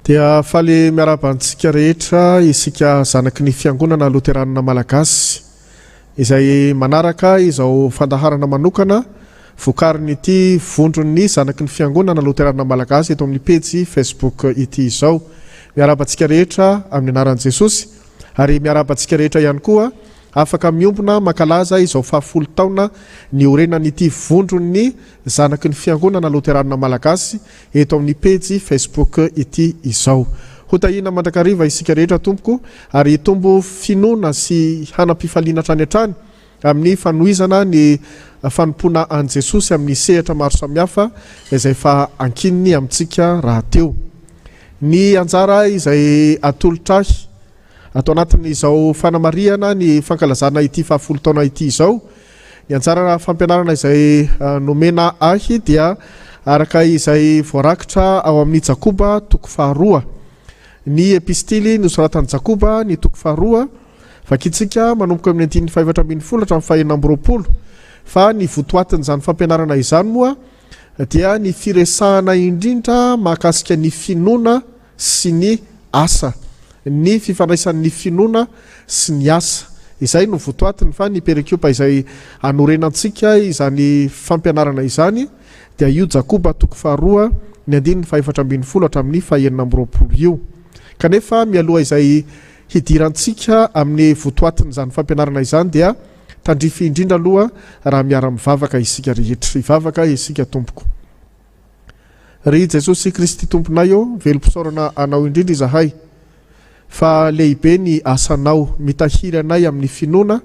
Dia faly miarahaba antsika rehetra isika zanaky ny Fiangonana Loteranina Malagasy izay manaraka izao fandaharana manokana vokarin'ity vondron'ny zanaky ny Fiangonana Loteranina Malagasy eto amin'ny pejy Facebook ity izao. Miarahaba antsika rehetra amin'ny anaran'i Jesosy ary miarahaba antsika rehetra ihany koa afaka miombona mankalaza izao fahafolo taona niorenan'ity vondron'ny zanaky ny Fiangonana Loteranina Malagasy eto amin'ny pejy Facebook ity izao. Ho tahiana mandrakariva isika rehetra tompoko ary hitombo finoana sy hanam-pifaliana hatrany hatrany amin'ny fanohizana ny fanompoana an'i Jesosy amin'ny sehatra maro samihafa izay efa ankininy amintsika rahateo. Ny anjara izay atolotra ahy Ato anatin'izao fanamarihana ny fankalazana ity fahafolo taona ity izao, ny anjara fampianarana izay nomena ahy dia araka izay voarakitra ao amin'ny Jakoba toko faharoa. Ny epistily nosoratan'i Jakoba ny toko faharoa, vakintsika manomboka amin'ny andininy fahefatra ambin'ny folo hatramin'ny fahenina amby roapolo. Fa ny votoatin'izany fampianarana izany moa dia ny firesahana indrindra mahakasika ny finoana sy ny asa, ny fifandraisan'ny finoana sy ny asa. Izay no votoatiny fa ny perikopa izay anorenantsika izany fampianarana izany dia io Jakoba toko faharoa ny andininy fahefatra ambin'ny folo hatramin'ny fahenina amby roapolo io. Kanefa mialoha izay hidirantsika amin'ny votoatin'izany fampianarana izany dia tandrify indrindra aloha raha miara-mivavaka isika rehetra. Hivavaka isika tompoko. Ry Jesosy Kristy Tomponay ô, velom-pisaorana Anao indrindra izahay, fa lehibe ny asanao, mitahiry anay amin'ny finoana,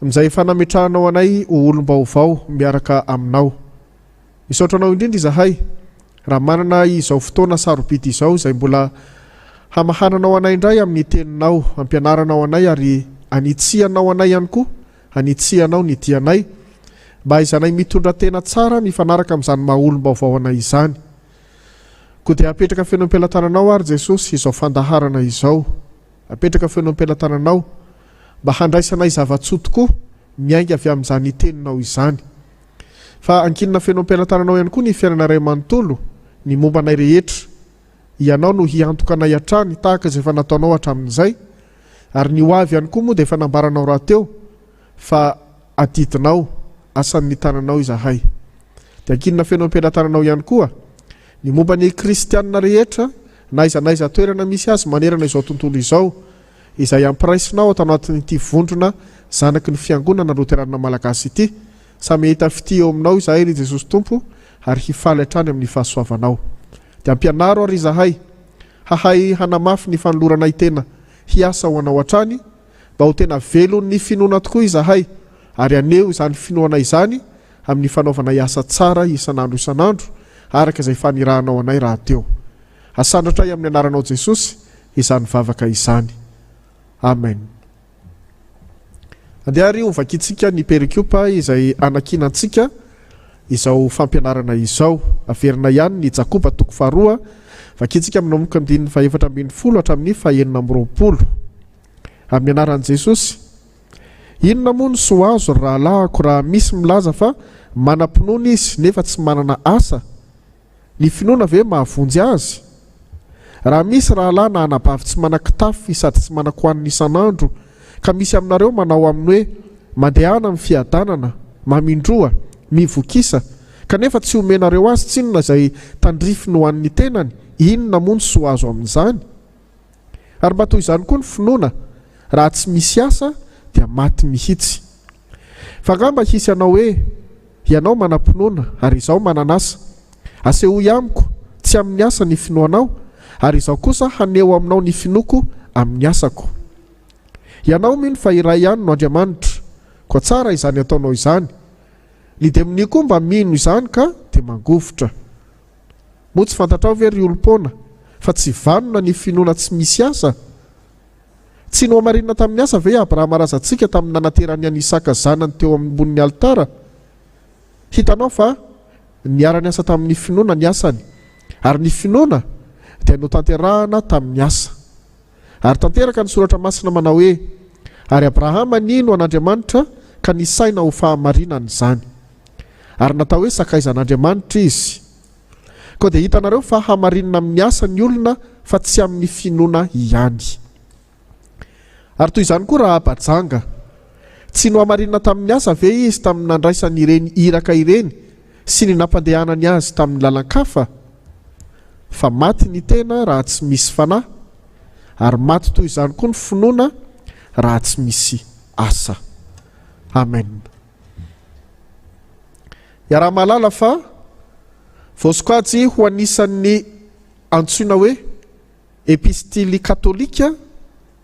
amin'izay efa nametrahanao anay ho olom-baovao miaraka Aminao. Misaotra Anao indrindra izahay, raha manana izao fotoana sarobidy izao izay mbola hamahananao anay indray amin'ny Teninao, ampianaranao anay ary anitsianao anay ihany koa Anitsianao ny dianay, mba hahaizanay mitondra tena tsara mifanaraka amin'izany maha olom-baovao anay izany. Koa dia apetraka feno am-pelatananao ary Jesosy izao fandaharana izao. Apetraka feno am-pelatananao, mba handraisanay zava-tsoa tokoa miainga avy amin'izany Teninao izany. Fa ankinina feno am-pelatananao ihany koa ny fiainana iray manontolo, ny momba anay rehetra. Ianao no hiantoka anay hatrany tahaka izay efa nataonao hatramin'izay, ary ny ho avy ihany koa moa dia efa nambaranao rahateo fa adidinao, asan'ny tananao izahay. Dia ankinina feno am-pelatananao ihany koa ny momba ny kristianina rehetra na aiza na aiza toerana misy azy manerana izao tontolo izao, izay ampiraisinao ato anatin'ity vondrona zanaky ny Fiangonana Loteranina Malagasy ity. Samy hahita fitia eo aminao izahay ry Jesosy Tompo ary hifaly hatrany amin'ny fahasoavanao. Dia ampianaro ary izahay hahay hanamafy ny fanoloranay tena hiasa ho Anao hatrany mba ho tena velon'ny finoana tokoa izahay ary haneho izany finoanay izany amin'ny fanaovanay asa tsara isan'andro isan'andro araka izay fanirahanao anay rahateo. Asandratray amin'ny anaranao Jesosy izany vavaka izany. Amen. Andeha ary hovakintsika ny perikopa izay anankinantsika izao fampianarana izao. Averina ihany ny Jakoba toko faharoa, vakintsika manomboka andininy fahefatra ambin'ny folo hatramin'ny fahenina amby roapolo. Amin'ny anaran'i Jesosy. Inona moa no soa azo ry rahalahiko raha misy milaza fa manam-pinoana izy nefa tsy manana asa? Ny finoana ve mahavonjy azy? Raha misy rahalahy na anabavy tsy manan-kitafy sady tsy manan-kohanina isan'andro, ka misy aminareo manao aminy hoe, Mandehana amin'ny fiadanana, mamindroa, mivokisa, kanefa tsy omenareo azy tsinona izay tandrifiny ho an'ny tenany, inona moa ny soa azo amin'izany? Ary mba toy izany koa ny finoana, raha tsy misy asa dia maty mihitsy. Fa angamba hisy hanao hoe, Ianao manam-pinoana, ary izaho manana asa. Asehoy amiko, tsy amin'ny asa ny finoanao, ary izaho kosa haneho aminao ny finoako amin'ny asako. Ianao mino fa iray ihany no Andriamanitra, koa tsara izany ataonao izany. Ny demonia koa mba mino izany ka dia mangovitra. Moa tsy fantatrao ve, ry olom-poana, fa tsy vanona ny finoana tsy misy asa? Tsy nohamarinina tamin'ny asa ve i Abrahama razantsika tamin'ny nanaterany an'i Isaka zanany teo ambonin'ny alitara? Hitanao fa niara-niasa tamin'ny finoana ny asany, ary ny finoana dia notanterahana tamin'ny asa. Ary tanteraka ny Soratra Masina manao hoe, Ary Abrahama nino an'Andriamanitra ka nisaina ho fahamarinany izany. Ary natao hoe sakaizan'Andriamanitra izy. Koa dia hitanareo fa hamarinina amin'ny asa ny olona fa tsy amin'ny finoana ihany. Ary toy izany koa Rahaba janga. Tsy nohamarinina tamin'ny asa ve izy tamin'ny nandraisany ireny iraka ireny sy ny nampandehanany azy tamin'ny lalan-kafa? Fa maty ny tena raha tsy misy fanahy, ary maty toy izany koa ny finoana raha tsy misy asa. Amen. Iaraha-mahalala fa voasokajy ho anisan'ny antsoina hoe Epistily katolika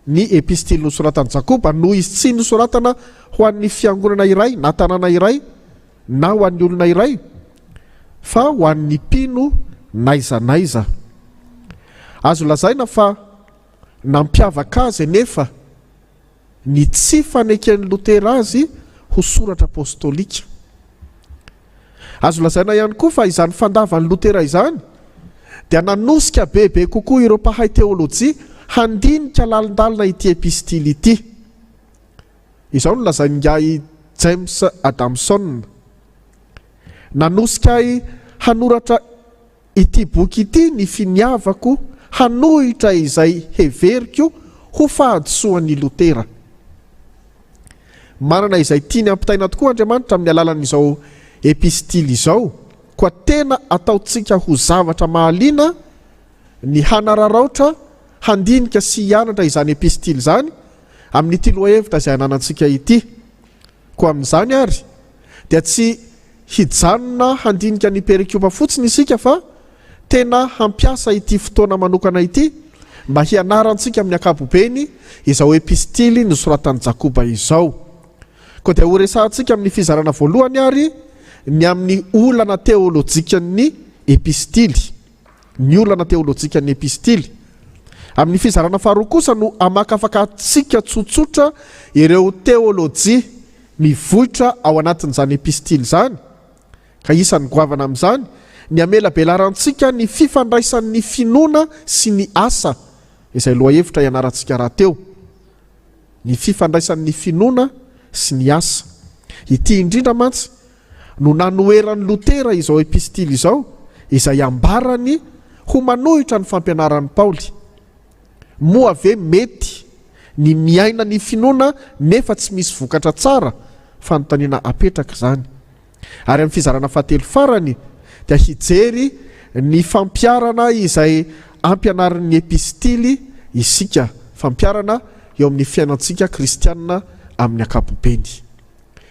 ny epistily nosoratan'i Jakoba noho izy tsy nosoratana ho an'ny fiangonana iray na tanàna iray na ho an'ny olona iray fa ho an'ny mpino n'aiza n'aiza. Azo lazaina fa nampiavaka azy anefa ny tsy faneken'i Lotera azy ho soratra apostolika. Azo lazaina ihany koa fa izany fandavan'i Lotera izany dia nanosika bebe kokoa ireo mpahay teolojia handinika lalindalina ity epistily ity. Izao no lazain'ingahy James Adamson, Nanosika ahy hanoratra Ity boky ity ny finiavako hanohitra izay heveriko ho fahadisoan'i Lotera. Manana izay tiany hampitaina tokoa Andriamanitra amin'ny alalan'izao epistily izao, koa tena ataontsika ho zavatra mahaliana ny hanararaotra handinika sy hianatra izany epistily izany amin'ity lohahevitra izay ananantsika ity. Koa amin'izany àry, dia tsy hijanona handinika ny perikopa fotsiny isika fa tena hampiasa ity fotoana manokana ity mba hianarantsika amin'ny ankapobeny izao epistily nosoratan'i Jakoba izao. Koa dia horesahantsika amin'ny fizarana voalohany àry ny amin'ny olana teolojikan'ny epistily. Ny olana teolojikan'ny epistily. Amin'ny fizarana faharoa kosa no hamakafakantsika tsotsotra ireo teolojia mivoitra ao anatin'izany epistily izany, ka isan'ny goavana amin'izany ny hamelabelarantsika ny fifandraisan'ny finoana sy ny asa, izay lohahevitra ianarantsika rahateo. Ny fifandraisan'ny finoana sy ny asa. Ity indrindra mantsy no nanoheran'i Lotera izao epistily izao, izay ambarany ho manohitra ny fampianaran'i Paoly. Moa ve mety ny miaina ny finoana nefa tsy misy vokatra tsara? Fanontaniana apetraka izany. Ary amin'ny fizarana fahatelo farany dia hijery ny fampiharana izay ampianarin'ny epistily isika, fampiharana eo amin'ny fiainantsika kristiana amin'ny ankapobeny.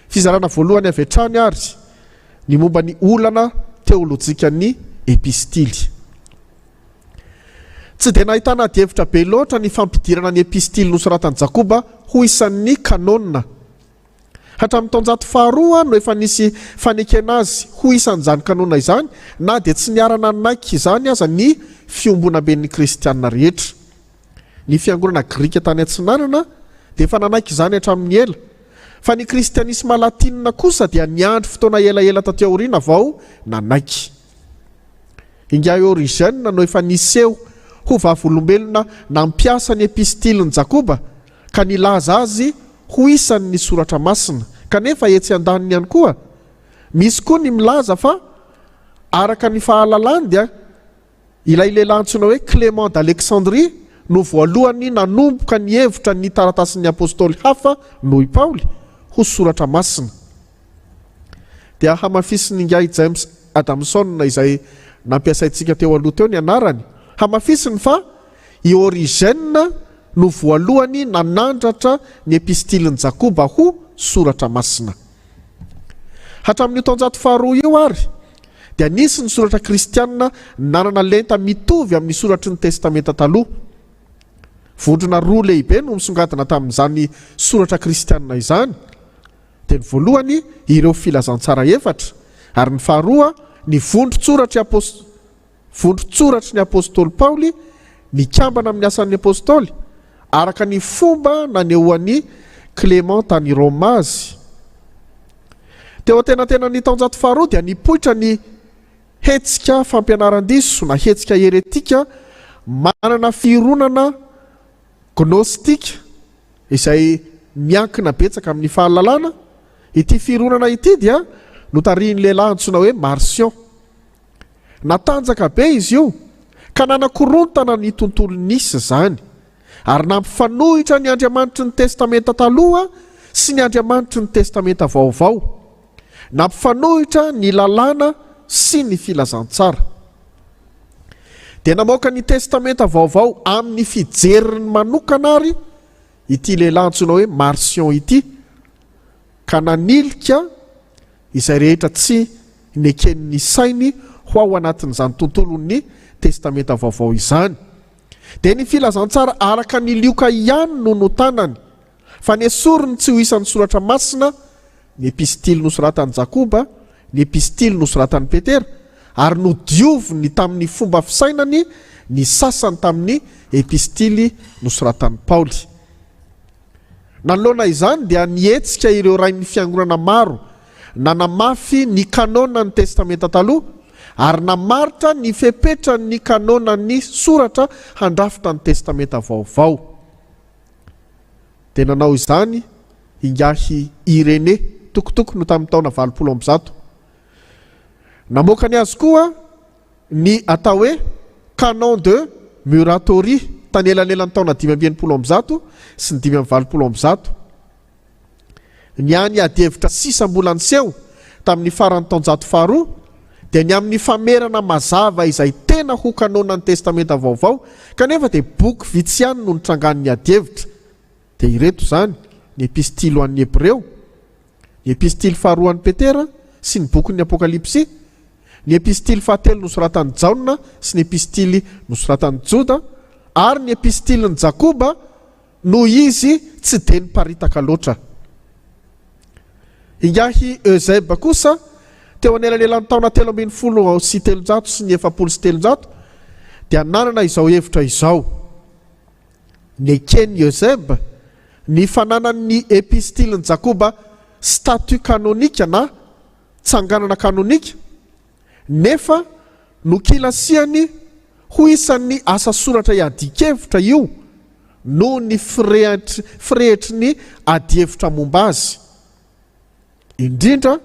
Fizarana voalohany avy hatrany àry ny momba ny olana teolojikan'ny epistily. Tsy dia nahitana adihevitra be loatra ny fampidirana ny epistily nosoratan'i Jakoba ho isan'ny kanôna. Hatramin'ny taonjato faharoa no efa nisy fanekena azy ho isan'izany kanôna izany, na dia tsy niara-nanaiky izany aza ny fiombonamben'ny Kristianina rehetra. Ny fiangonana grika tany atsinanana dia efa nanaiky izany hatramin'ny ela, fa ny kristianisma latinina kosa dia niandry fotoana elaela taty aoriana vao nanaiky. Ingahy Origène no efa niseho ho vavolombelona nampiasa ny epistilin'i Jakoba ka nilaza azy ho isan'ny Soratra Masina, kanefa etsy andaniny ihany koa, misy koa ny milaza fa araka ny fahalalany dia Ilay lehilahy antsoina hoe Clément d'Alexandrie no voalohany nanomboka nihevitra ny taratasin'ny apostoly hafa noho i Paoly ho soratra masina. Dia hamafisin'ingahy James Adamson izay nampiasaintsika teo aloha teo ny anarany, hamafisiny fa i Origène no voalohany nanandratra ny epistilin'i Jakoba ho soratra masina. Hatramin'io taonjato faharoa io àry, dia nisy ny soratra kristiana nanana lenta mitovy amin'ny soratry ny Testamenta Taloha. Vondrona roa lehibe no misongadina tamin'izany soratra kristiana izany, dia ny voalohany ireo Filazantsara efatra, ary ny faharoa ny vondron-tsoratr'i Vondron-tsoratry ny apostoly Paoly mikambana amin'ny Asan'ny Apostoly, araka ny fomba nanehoan'i Clément tany Roma azy. Teo antenantenan'ny taonjato faharoa dia nipoitra ny hetsika fampianaran-diso na hetsika heretika manana fironana gnôstika izay miankina betsaka amin'ny fahalalana. Ity fironana ity dia notarihin'ny lehilahy antsoina hoe Marcion. Natanjaka be izy io ka nanakorontana ny tontolo nisy izany, ary nampifanohitra ny Andriamanitry ny Testamenta Taloha sy ny Andriamanitry ny Testamenta Vaovao, nampifanohitra ny Lalàna sy ny Filazantsara. Dia namoaka ny Testamenta Vaovao amin'ny fijeriny manokana àry ity lehilahy antsoina hoe Marcion ity, ka nanilika izay rehetra tsy neken'ny sainy ho ao anatin'izany tontolon'ny Testamenta Vaovao izany. Dia ny Filazantsara araka ny Lioka ihany no notanany, fa nesoriny tsy ho isan'ny Soratra Masina ny epistily nosoratan'i Jakoba, ny epistily nosoratan'i Petera, ary nodioviny tamin'ny fomba fisainany ny sasany tamin'ny epistily nosoratan'i Paoly. Nanoloana izany dia nihetsika ireo rain'ny fiangonana maro nanamafy ny kanônan'ny Testamenta Taloha ary namaritra ny fepetran'ny kanônan'ny soratra handrafitra ny Testamenta Vaovao. Dia nanao izany ingahy Irénée, tokotokony ho tamin'ny taona 180. Namoaka ny azy koa ny atao hoe Canon de Muratori tany elanelan'ny taona 165 sy ny 185. Ny hany adihevitra sisa mbola niseho tamin'ny faran'ny taonjato faharoa dia ny amin'ny famerana mazava izay tena ho kanônan'ny Testamenta Vaovao, kanefa dia boky vitsy ihany no nitrangan'ny adihevitra. Dia ireto izany, ny Epistily ho an'ny Hebreo, ny Epistily faharoa an'i Petera sy ny bokin'ny Apokalypsy, ny Epistily fahatelo nosoratan'i Jaona sy ny Epistily nosoratan'i Joda, ary ny Epistilin'i Jakoba, noho izy tsy dia niparitaka loatra. Ingahy Eusèbe kosa, teo anelanelan'ny taona 313 sy ny 340, dia nanana izao hevitra izao, Neken'i Eusèbe ny fananan'ny Epistilin'i Jakoba statut kanonika na tsanganana kanonika, nefa nokilasiany ho isan'ny asa soratra iadian-kevitra io noho ny firehitry ny adihevitra momba azy, indrindra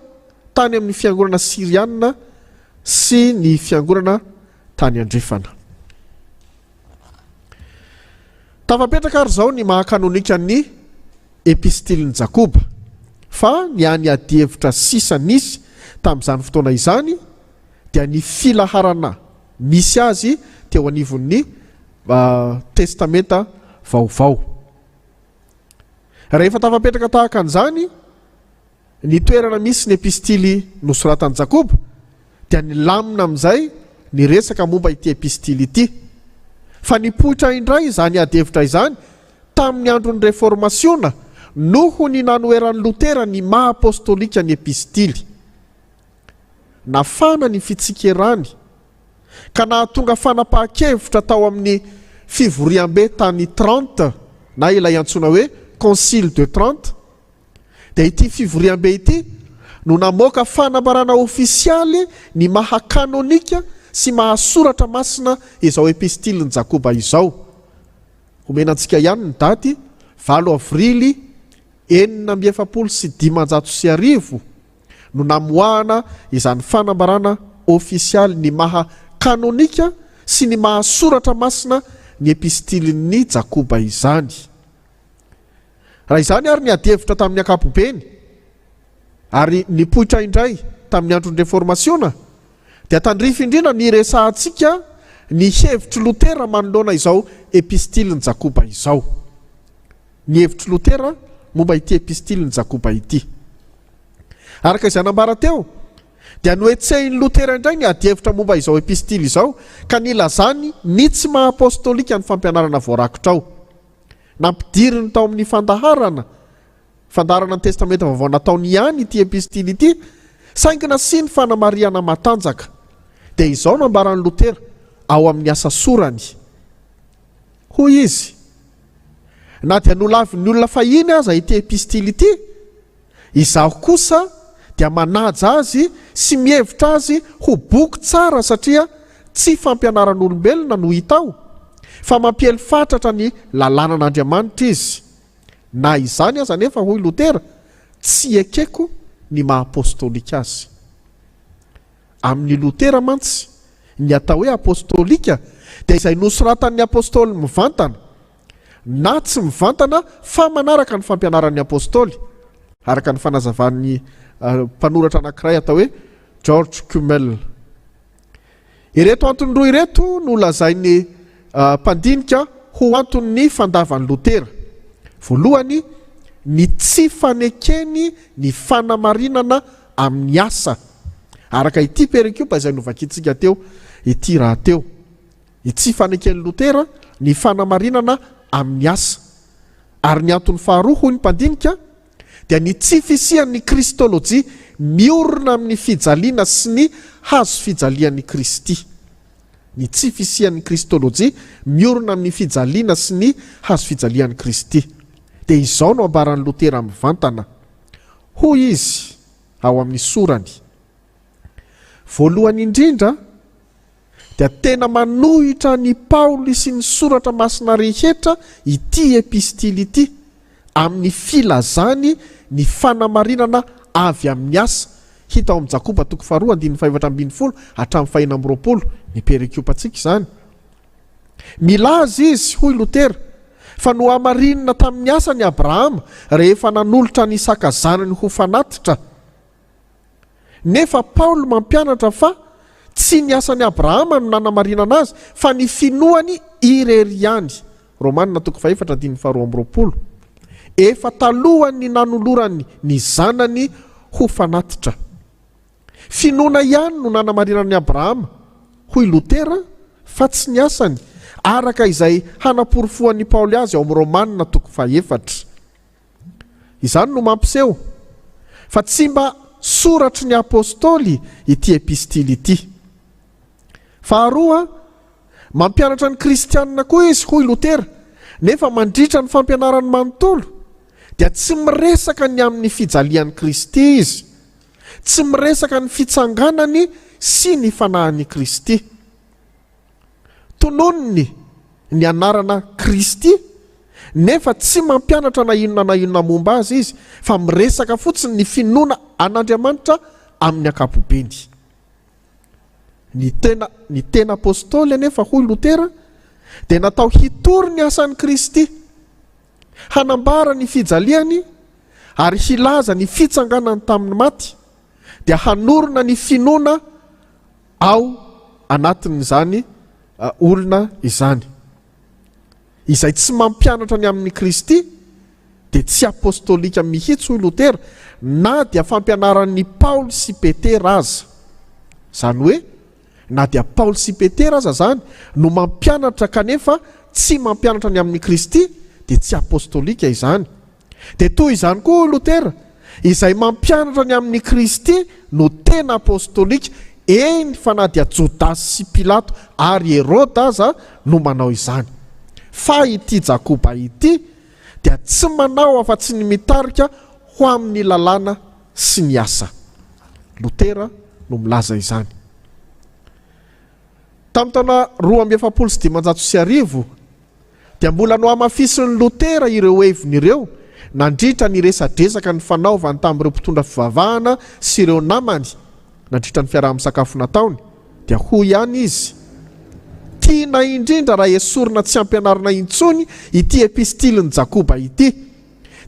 tany amin'ny fiangonana syriana sy ny fiangonana tany andrefana. Tafapetraka ary izao ny maha kanonika ny Epistilin'i Jakoba, fa ny hany adihevitra sisa nisy tamin'izany fotoana izany dia ny filaharana misy azy teo anivon'ny Testamenta Vaovao. Rehefa tafapetraka tahaka an'izany Ny toerana misy ny epistily nosoratan'i Jakoba dia nilamina amin'izay ny resaka momba ity epistily ity. Fa nipoitra indray izany adihevitra izany tamin'ny andron'ny Reformasiona noho ny nanoheran'i Lotera ny maha apostolika ny epistily. Nafana ny fitsikerany ka nahatonga fanapahan-kevitra tao amin'ny fivoriambe tany Trente na ilay antsoina hoe Concile de Trente Dia ity fivoriambe ity no namoaka fanambarana ofisialy ny maha kanonika sy maha soratra masina izao epistilin'i Jakoba izao. Omena antsika ihany ny daty, valo avrily 1546 no namoahana izany fanambarana ofisialy ny maha kanonika sy ny maha soratra masina ny epistilin'i Jakoba izany. Raha izany ary ny adihevitra tamin'ny ankapobeny, ary nipoitra indray tamin'ny andron'ny Reformasiona, dia tandrify indrindra ny hiresahantsika ny hevitr'i Lotera manoloana izao epistilin'i Jakoba izao. Ny hevitr'i Lotera momba ity epistilin'i Jakoba ity. Araka izay nambara teo, dia nohetsehin'i Lotera indray ny adihevitra momba izao epistily izao, ka nilazany ny tsy maha-apostolika ny fampianarana voarakitra ao. Nampidiriny tao amin'ny fandaharana fandaharana ny Testamenta Vaovao nataony ihany ity epistily ity, saingy nasiany fanamarihana matanjaka. Dia izao no ambaran'i Lotera ao amin'ny asa sorany. Hoy izy, Na dia nolavin'ny olona fahiny aza ity epistily ity, Izaho kosa dia manaja azy sy mihevitra azy ho boky tsara satria tsy fampianaran'olombelona no hita ao fa mampiely fatratra ny lalànan'Andriamanitra izy. Na izany aza anefa hoy Lotera, tsy ekeko ny maha apostolika azy. Amin'i Lotera mantsy. Ny atao hoe apostolika dia izay nosoratan'ny apostoly mivantana na tsy mivantana fa manaraka ny fampianaran'ny apostoly, araka ny fanazavan'ny mpanoratra anankiray atao hoe George Kümmel. Ireto antony roa ireto no lazain'ny mpandinika ho anton'ny fandavan'i Lotera. Voalohany, ny tsy fanekeny ny fanamarinana amin'ny asa, araka ity perikopa izay novakintsika teo ity rahateo. Ny tsy faneken'i Lotera ny fanamarinana amin'ny asa. Ary ny antony faharoa, hoy ny mpandinika, dia ny tsy fisian'ny kristolojia miorina amin'ny fijaliana sy ny hazo fijalian'i Kristy. Ny tsy fisian'ny kristolojia miorina amin'ny fijaliana sy ny hazo fijalian'i Kristy. Dia izao no ambaran'i Lotera mivantana. Hoy izy ao amin'ny sorany, Voalohany indrindra, dia tena manohitra an' i Paoly sy ny Soratra Masina rehetra ity epistily ity amin' ny filazany ny fanamarinana avy amin' ny asa, hita ao amin' Jakoba toko faharoa andininy fahefatra ambin'ny folo hatramin'ny fahenina amby roapolo, ny perikopantsika izany. Milaza izy, hoy Lotera, fa nohamarinina tamin' ny asany i Abrahama rehefa nanolotra an' Isaka zanany ho fanatitra. Nefa Paoly mampianatra fa tsy ny asan'i Abrahama no nanamarinana azy fa ny finoany irery ihany. Romana toko fahefatra andininy faharoa amby roapolo. Efa talohan'ny nanolorany ny zanany ho fanatitra. Finoana ihany no nanamarinan'i Abrahama, hoy Lotera, fa tsy ny asany, araka izay hanaporofoan'i Paoly azy ao amin'ny Romana toko fahefatra. Izany no mampiseho fa tsy mba soratry ny Apostoly ity epistily ity. Faharoa, mampianatra ny kristianina koa izy, hoy Lotera, nefa mandritra ny fampianarany manontolo dia tsy miresaka ny amin'ny fijalian'i Kristy izy, tsy miresaka ny fitsanganany sy ny fanahin'i Kristy. Tononiny ny anarana Kristy nefa tsy mampianatra na inona na inona momba Azy izy fa miresaka fotsiny ny finoana an'Andriamanitra amin'ny ankapobeny. Ny tena ny tena Apostoly anefa hoy Lotera dia natao hitory ny asan'i Kristy, hanambara ny fijaliany ary hilaza ny fitsanganany tamin'ny maty dia hanorina ny finoana ao anatin'izany olona izany. Izay tsy mampianatra ny amin'i Kristy dia tsy apostolika mihitsy hoy Lotera na dia fampianaran'i Paoly sy Petera aza. Izany hoe na dia Paoly sy Petera aza izany no mampianatra kanefa tsy mampianatra ny amin'i Kristy dia tsy apostolika izany. Dia toy izany koa hoy Lotera, izay mampianatra ny amin'i Kristy no tena apostolika, eny fa na dia Jodasy sy Pilato ary Heroda aza no manao izany. Fa ity Jakoba ity dia tsy manao afa-tsy ny mitarika ho amin'ny lalàna sy ny asa. Lotera no milaza izany. Tamin'ny taona 1542, dia mbola nohamafisin'i Lotera ireo heviny ireo nandritra ny resadresaka nifanaovany tamin'ireo mpitondra fivavahana sy ireo namany nandritra ny fiaraha-misakafo nataony, dia hoy ihany izy, Tiana indrindra raha esorina tsy ampianarina intsony ity epistilin'i Jakoba ity.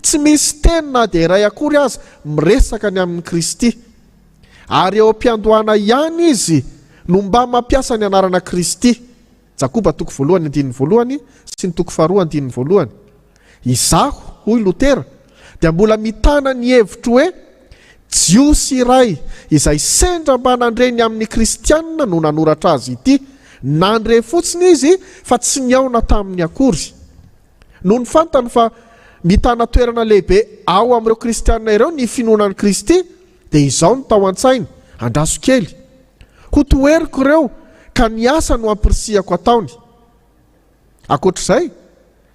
Tsy misy teny na dia iray akory aza miresaka ny amin'i Kristy. Ary eo am-piandohana ihany izy no mba mampiasa ny anarana Kristy. Jakoba toko voalohany andininy voalohany sy ny toko faharoa andininy voalohany. Izaho, hoy Lotera, dia mbola mitana ny hevitro hoe Jiosy iray izay sendra mba nandre ny amin'ny Kristianina no nanoratra azy ity. Nandre fotsiny izy fa tsy nihaona taminy akory. Nony fantany fa mitana toerana lehibe ao amin'ireo Kristianina ireo ny finoana an'i Kristy, dia izao no tao an-tsainy, Andraso kely. Ho toheriko ireo ka ny asa no ampirisihako ataony. Ankoatr'izay,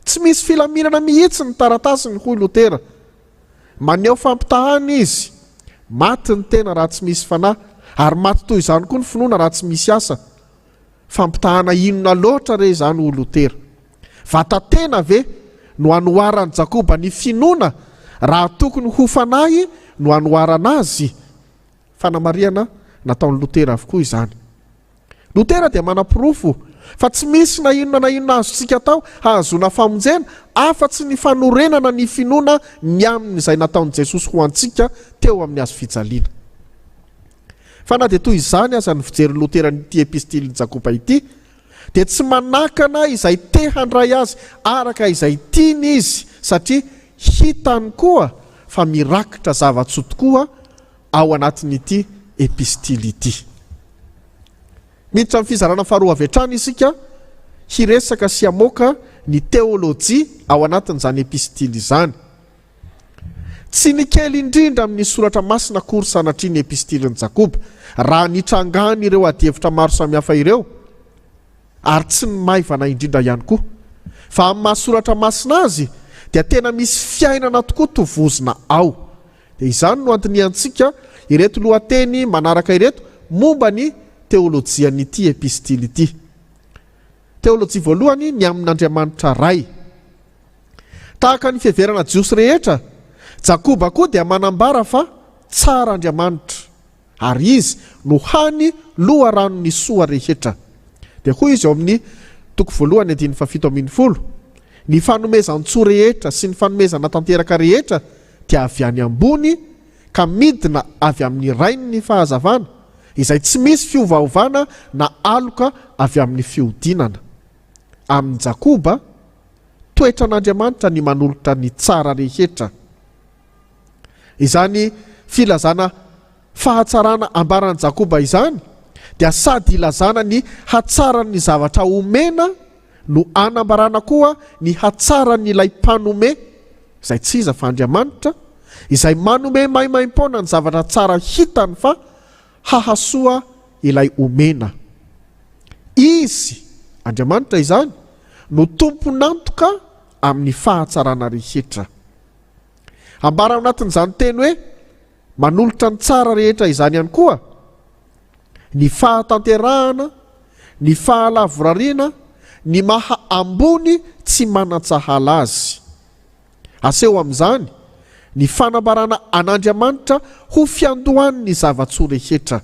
tsy misy filaminana mihitsy ny taratasiny, hoy Lotera. Maneho fampitahana izy, Maty ny tena raha tsy misy fanahy, ary maty toy izany koa ny finoana raha tsy misy asa. Fampitahana inona loatra re izany, hoy Lotera. Vata-tena ve no anoharan'i Jakoba ny finoana raha tokony ho fanahy no anoharana azy? Fanamarihana nataon'i Lotera avokoa izany. Lotera dia manaporofo fa tsy misy na inona na inona azontsika atao hahazoana famonjena afa-tsy ny fanorenana ny finoana ny amin'izay nataon'i Jesosy ho antsika teo amin'ny hazo fijaliana. Fa na dia toy izany aza ny fijerin'i Lotera an'ity epistilin'i Jakoba ity, dia tsy manakana izay te handray azy araka izay tiany izy satria hitany koa fa mirakitra zava-tsoa tokoa ao anatin'ity epistily ity. Miditra amin'ny fizarana faharoa avy hatrany isika hiresaka sy hamoaka ny teolojia ao anatin'izany epistily izany. Tsy ny kely indrindra amin'ny soratra masina akory sanatria ny epistilin'i Jakoba raha nitrangan'ireo adihevitra maro samihafa ireo, ary tsy ny maivana indrindra ihany koa. Fa amin'ny maha soratra masina azy dia tena misy fiainana tokoa tovozina ao. Dia izany no andinihantsika ireto lohateny manaraka ireto momba ny teolojian'ity epistily ity. Teolojia voalohany ny amin'Andriamanitra Ray. Tahaka ny fiheverana jiosy rehetra, Jakoba koa dia manambara fa tsara Andriamanitra, ary Izy no hany loharanon'ny soa rehetra. Dia hoy izy ao amin'ny toko voalohany andininy fahafito ambin'ny folo, Ny fanomezan-tsoa rehetra sy ny fanomezana tanteraka rehetra dia avy any ambony ka midina avy amin'ny Rain'ny fahazavana, izay tsy misy fiovaovana na aloka avy amin'ny fihodinana. Amin'i Jakoba, toetran'Andriamanitra ny manolotra ny tsara rehetra. Izany filazana fahatsarana ambaran'i Jakoba izany dia sady ilazana ny hatsaran'ny zavatra omena no anambarana koa ny hatsaran'ilay Mpanome, izay tsy iza fa Andriamanitra, izay manome maimaimpoana ny zavatra tsara hitany fa hahasoa ilay omena. Izy, Andriamanitra izany, no tompon'antoka amin'ny fahatsarana rehetra. Ambara ao anatin'izany teny hoe manolotra ny tsara rehetra izany ihany koa ny fahatanterahana, ny fahalavorariana, ny maha ambony tsy manan-tsahala azy. Aseho amin'izany ny fanambarana an'Andriamanitra ho fiandohan'ny zava-tsoa rehetra.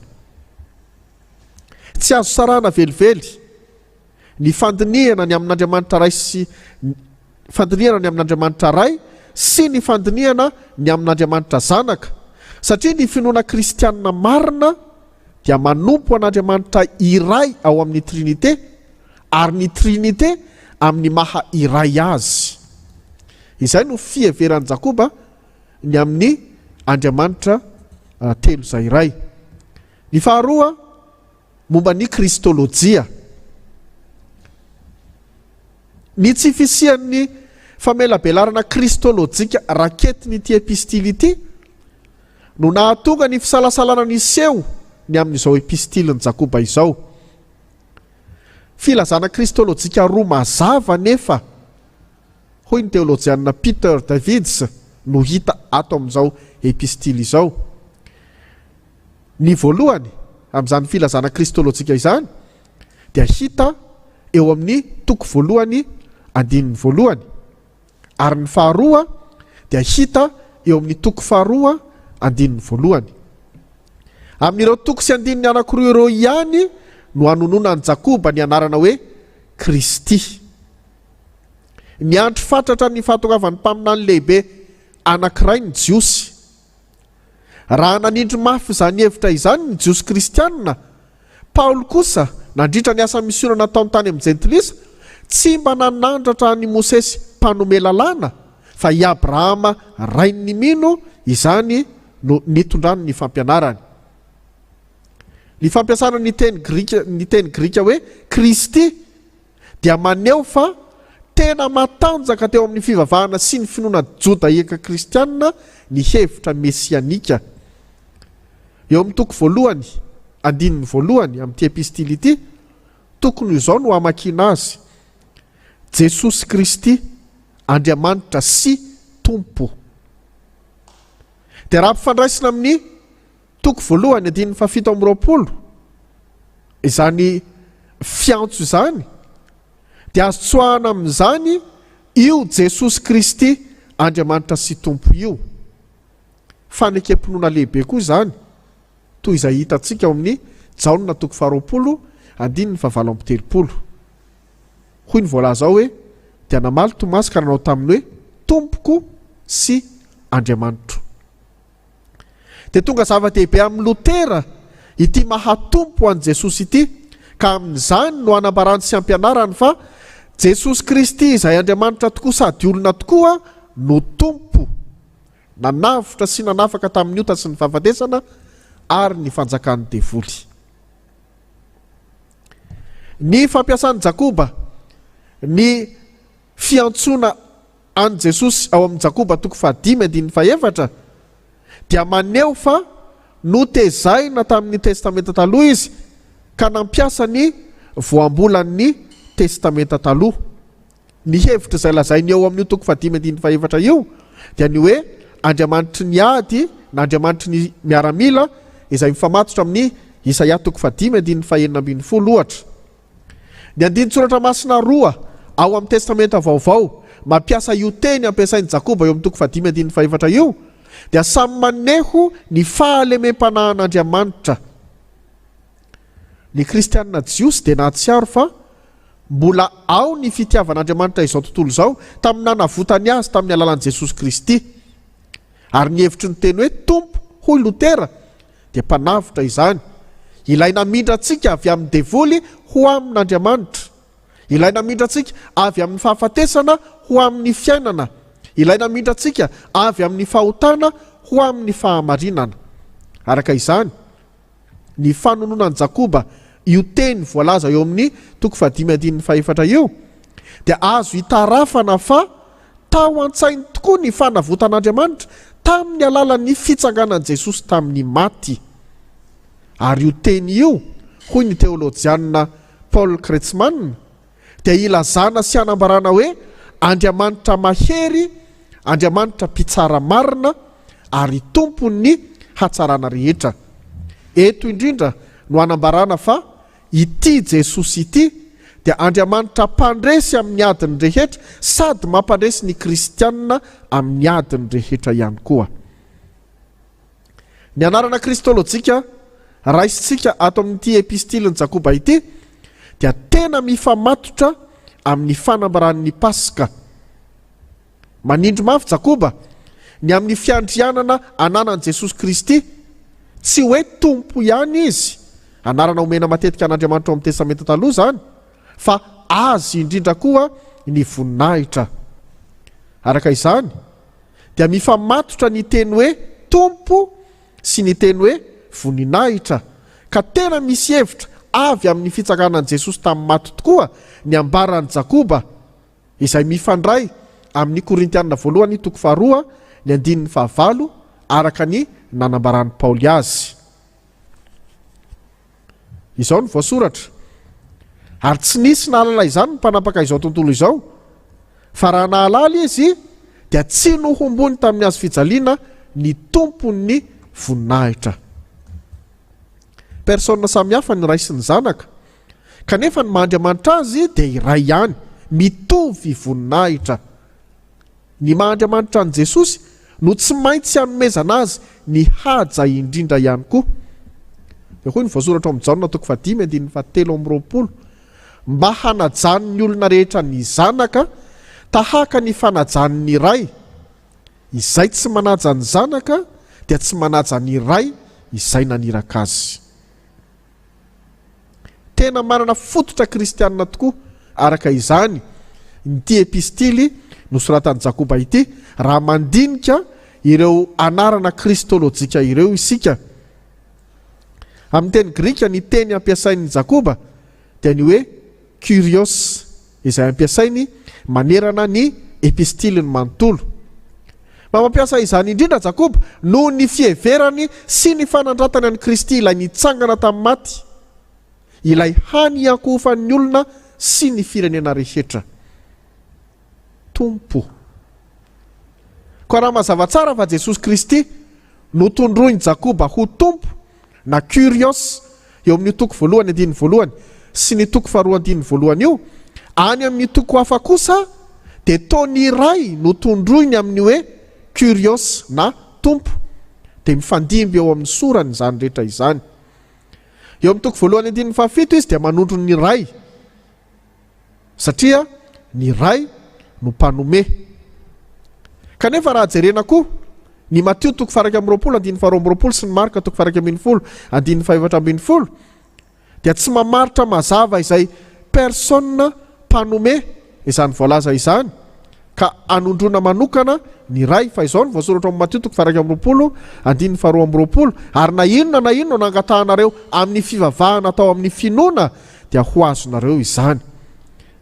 Tsy azo sarahana velively ny fandinihana ny amin'Andriamanitra Ray sy fandinihana ny amin'Andriamanitra Ray sy ny fandinihana ny amin'Andriamanitra Zanaka, satria ny finoana kristianina marina dia manompo an'Andriamanitra iray ao amin'ny Trinite, ary ny Trinite amin'ny maha iray azy. Izay no fiheveran'i Jakoba ny amin'ny Andriamanitra telo izay iray. Ny faharoa, momba ny Kristolojia. Ny tsy fisian'ny famelabelarana kristolojika raketin'ity epistily ity no nahatonga ny fisalasalana niseho ny amin'izao epistilin'i Jakoba izao. Filazana kristolojika roa mazava anefa, hoy ny teolojianina Peter Davids, no hita ato amin'izao epistily izao. Ny voalohany amin'izany filazana kristolojika izany dia hita eo amin'ny toko voalohany andininy voalohany, ary ny faharoa dia hita eo amin'ny toko faharoa andininy voalohany. Amin'ireo toko sy andininy anankiroa ireo ihany no anononan'i Jakoba ny anarana hoe Kristy. Niandry fatratra ny fahatongavan'ny mpaminany lehibe anankiray ny Jiosy. Raha nanindry mafy izany hevitra izany ny Jiosy kristianina, Paoly kosa, nandritra ny asa misiona nataony tany amin'ny Jentilisa, tsy mba nanandratra an'i Mosesy mpanome lalàna, fa i Abrahama rain'ny mino, izany no nitondrany ny fampianarany. Ny fampiasana ny teny grika ny teny grika hoe Kristy dia maneho fa tena matanjaka teo amin'ny fivavahana sy ny finoana jodaika kristianina ny hevitra mesianika. Eo amin'ny toko voalohany, andininy voalohany amin'ity epistily ity, tokony ho izao no hamakiana azy, Jesosy Kristy, Andriamanitra sy Tompo. Dia raha ampifandraisina amin'ny toko voalohany, andininy fahafito amby roapolo, izany fiantso izany, dia azo tsoahana amin'izany io Jesosy Kristy, Andriamanitra sy Tompo io. Fanekem-pinoana lehibe koa izany, toy izay hitantsika ao amin'ny Jaona toko faharoapolo, andininy fahavalo amby 30. Hoy ny voalaza ao hoe, Dia namaly Tomasy ka nanao taminy hoe, Tompoko sy Andriamanitro. Dia tonga zava-dehibe amin'i Lotera ity maha Tompo an'i Jesosy ity, ka amin'izany no anambarany sy ampianarany fa Jesosy Kristy izay Andriamanitra tokoa sady olona tokoa no Tompo, nanavotra sy nanafaka tamin'ny ota sy ny fahafatesana ary ny fanjakan'ny devoly. Ny fampiasan'i Jakoba ny fiantsoana an'i Jesosy ao amin'ny Jakoba toko fahadimy andininy fahefatra dia maneho fa notezaina tamin'ny Testamenta Taloha izy ka nampiasa ny voambolan'ny Testamenta Taloha. Ny hevitra izay lazainy eo amin'io toko fahadimy andininy fahefatra io dia ny hoe Andriamanitry ny ady na Andriamanitry ny miaramila izay mifamatotra amin'ny Isaia toko fahadimy andininy fahenina ambinifolo ohatra. Ny andinin-tsoratra masina roa ao amin'ny Testamenta Vaovao mampiasa io teny ampiasain'i Jakoba eo amin'ny toko fahadimy andininy fahefatra io dia samy maneho ny fahalemem-panahin'Andriamanitra. Ny Kristianina Jiosy dia nahatsiaro fa mbola ao ny fitiavan'Andriamanitra izao tontolo izao tamin'ny nanavotany azy tamin'ny alalan'i Jesosy Kristy. Ary ny hevitry ny teny hoe Tompo, hoy Lotera, dia Mpanavotra izany, Ilay namindra antsika avy amin'ny devoly ho amin'Andriamanitra, Ilay namindra antsika avy amin'ny fahafatesana ho amin'ny fiainana, Ilay namindra antsika avy amin'ny fahotana ho amin'ny fahamarinana. Araka izany, ny fanononan'i Jakoba io teny voalaza eo amin'ny toko fahadimy andininy fahefatra io dia azo itarafana fa tao an-tsainy tokoa ny fanavotan'Andriamanitra tamin'ny alalan'ny fitsanganan'i Jesosy tamin'ny maty. Ary io teny io, hoy ny teolojianina Paul Kretzmann, dia ilazana sy anambarana hoe Andriamanitra mahery, Andriamanitra mpitsara marina ary Tompon'ny hatsarana rehetra. Eto indrindra no anambarana fa ity Jesosy ity dia Andriamanitra mpandresy amin'ny adiny rehetra sady mampandresy ny kristiana amin'ny adiny rehetra ihany koa. Ny anarana kristolojika raisintsika ato amin'ity epistilin'i Jakoba ity dia tena mifamatotra amin'ny fanambaran'ny Paska. Manindry mafy Jakoba ny amin'ny fiandrianana ananan'i Jesosy Kristy. Tsy hoe Tompo ihany Izy, anarana omena matetika an'Andriamanitra ao amin'ny Testamenta Taloha izany, fa Azy indrindra koa ny voninahitra. Araka izany, dia mifamatotra ny teny hoe Tompo sy ny teny hoe voninahitra, ka tena misy hevitra avy amin'ny fitsanganan'i Jesosy tamin'ny maty tokoa ny ambaran'i Jakoba, izay mifandray amin'ny Korintiana voalohany toko faharoa ny andininy fahavalo araka ny nanambaran'i Paoly azy. Izao no voasoratra, Ary tsy nisy nahalala izany ny mpanapaka izao tontolo izao, fa raha nahalala izy, dia tsy nohombony tamin'ny hazo fijaliana ny Tompon'ny voninahitra. Persona samihafa ny Ray sy ny Zanaka, kanefa ny maha Andriamanitra Azy dia iray ihany, mitovy voninahitra. Ny maha Andriamanitra an'i Jesosy no tsy maintsy hanomezana Azy ny haja indrindra ihany koa. Dia hoy ny voasoratra ao amin'ny Jaona toko fahadimy andininy fahatelo amby 20, Mba hanajan'ny olona rehetra ny Zanaka tahaka ny fanajany ny Ray. Izay tsy manaja ny Zanaka dia tsy manaja ny Ray izay naniraka Azy. Tena manana fototra kristianina tokoa, araka izany, ity epistily nosoratan'i Jakoba ity, raha mandinika ireo anarana kristolojika ireo isika. Amin'ny teny grika, ny teny ampiasain'i Jakoba dia ny hoe kyrios, izay ampiasainy manerana ny epistiliny manontolo. Mba mampiasa izany indrindra Jakoba noho ny fiheverany sy ny fanandratany an'i Kristy ilay nitsangana tamin'ny maty, ilay hany hiankohofan'ny olona sy ny firenena rehetra. Tompo. Koa raha mazava tsara fa Jesosy Kristy no tondroin'i Jakoba ho Tompo na Kyrios eo amin'io toko voalohany andininy voalohany sy ny toko faharoa andininy voalohany io, any amin'ny toko hafa kosa dia toa ny iray no tondroiny amin'ny hoe Kyrios na Tompo, dia mifandimby eo amin'ny sorany izany rehetra izany. Eo amin'ny toko voalohany andininy fahafito izy dia manondro ny Ray, satria ny Ray no mpanome. Kanefa raha jerena koa ny Matio toko faha-21 andininy faha-22 sy ny Marka toko faha-11 andininy faha-14 dia tsy mamaritra mazava izay personne mpanome izany voalaza izany ka anondroana manokana ny Ray, fa izao no voasoratra ao amin'ny Matio toko faha-21 andininy faha-22, Ary na inona na inona no angatahanareo amin'ny fivavahana atao amin'ny finoana dia ho azonareo izany.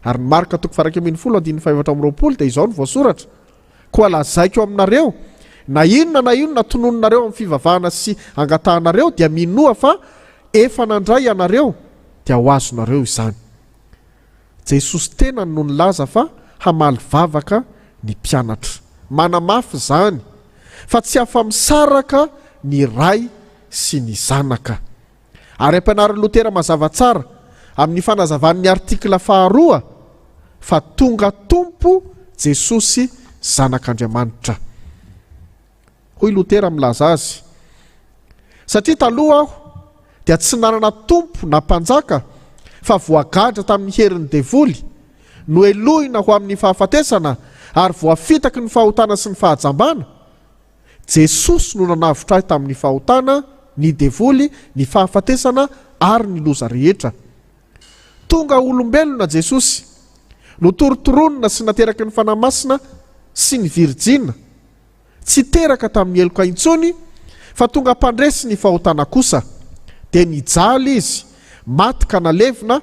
Ary ny Marka toko faha-11 andininy faha-24 dia izao no voasoratra, Koa lazaiko aminareo, na inona na inona tononinareo amin'ny fivavahana sy angatahanareo dia minoa fa efa nandray ianareo dia ho azonareo izany. Jesosy tenany no nilaza fa hamaly vavaka ny mpianatra. Manamafy izany fa tsy afa-misaraka ny Ray sy ny Zanaka. Ary ampianarin'i Lotera mazava tsara amin'ny fanazavany ny artikla faharoa fa tonga Tompo Jesosy Zanak'Andriamanitra. Hoy Lotera milaza azy, Satria taloha aho dia tsy nanana tompo na mpanjaka fa voagadra tamin'ny herin'ny devoly, nohelohina ho amin'ny fahafatesana ary voafitaky ny fahotana sy ny fahajambana, Jesosy no nanavotra ahy tamin'ny fahotana, ny devoly, ny fahafatesana ary ny loza rehetra. Tonga olombelona Jesosy, notorontoronina sy nateraky ny Fanahy Masina sy ny Virjina. Tsy teraka tamin'ny heloka intsony fa tonga mpandresy ny fahotana kosa. Dia nijaly Izy, maty ka nalevina,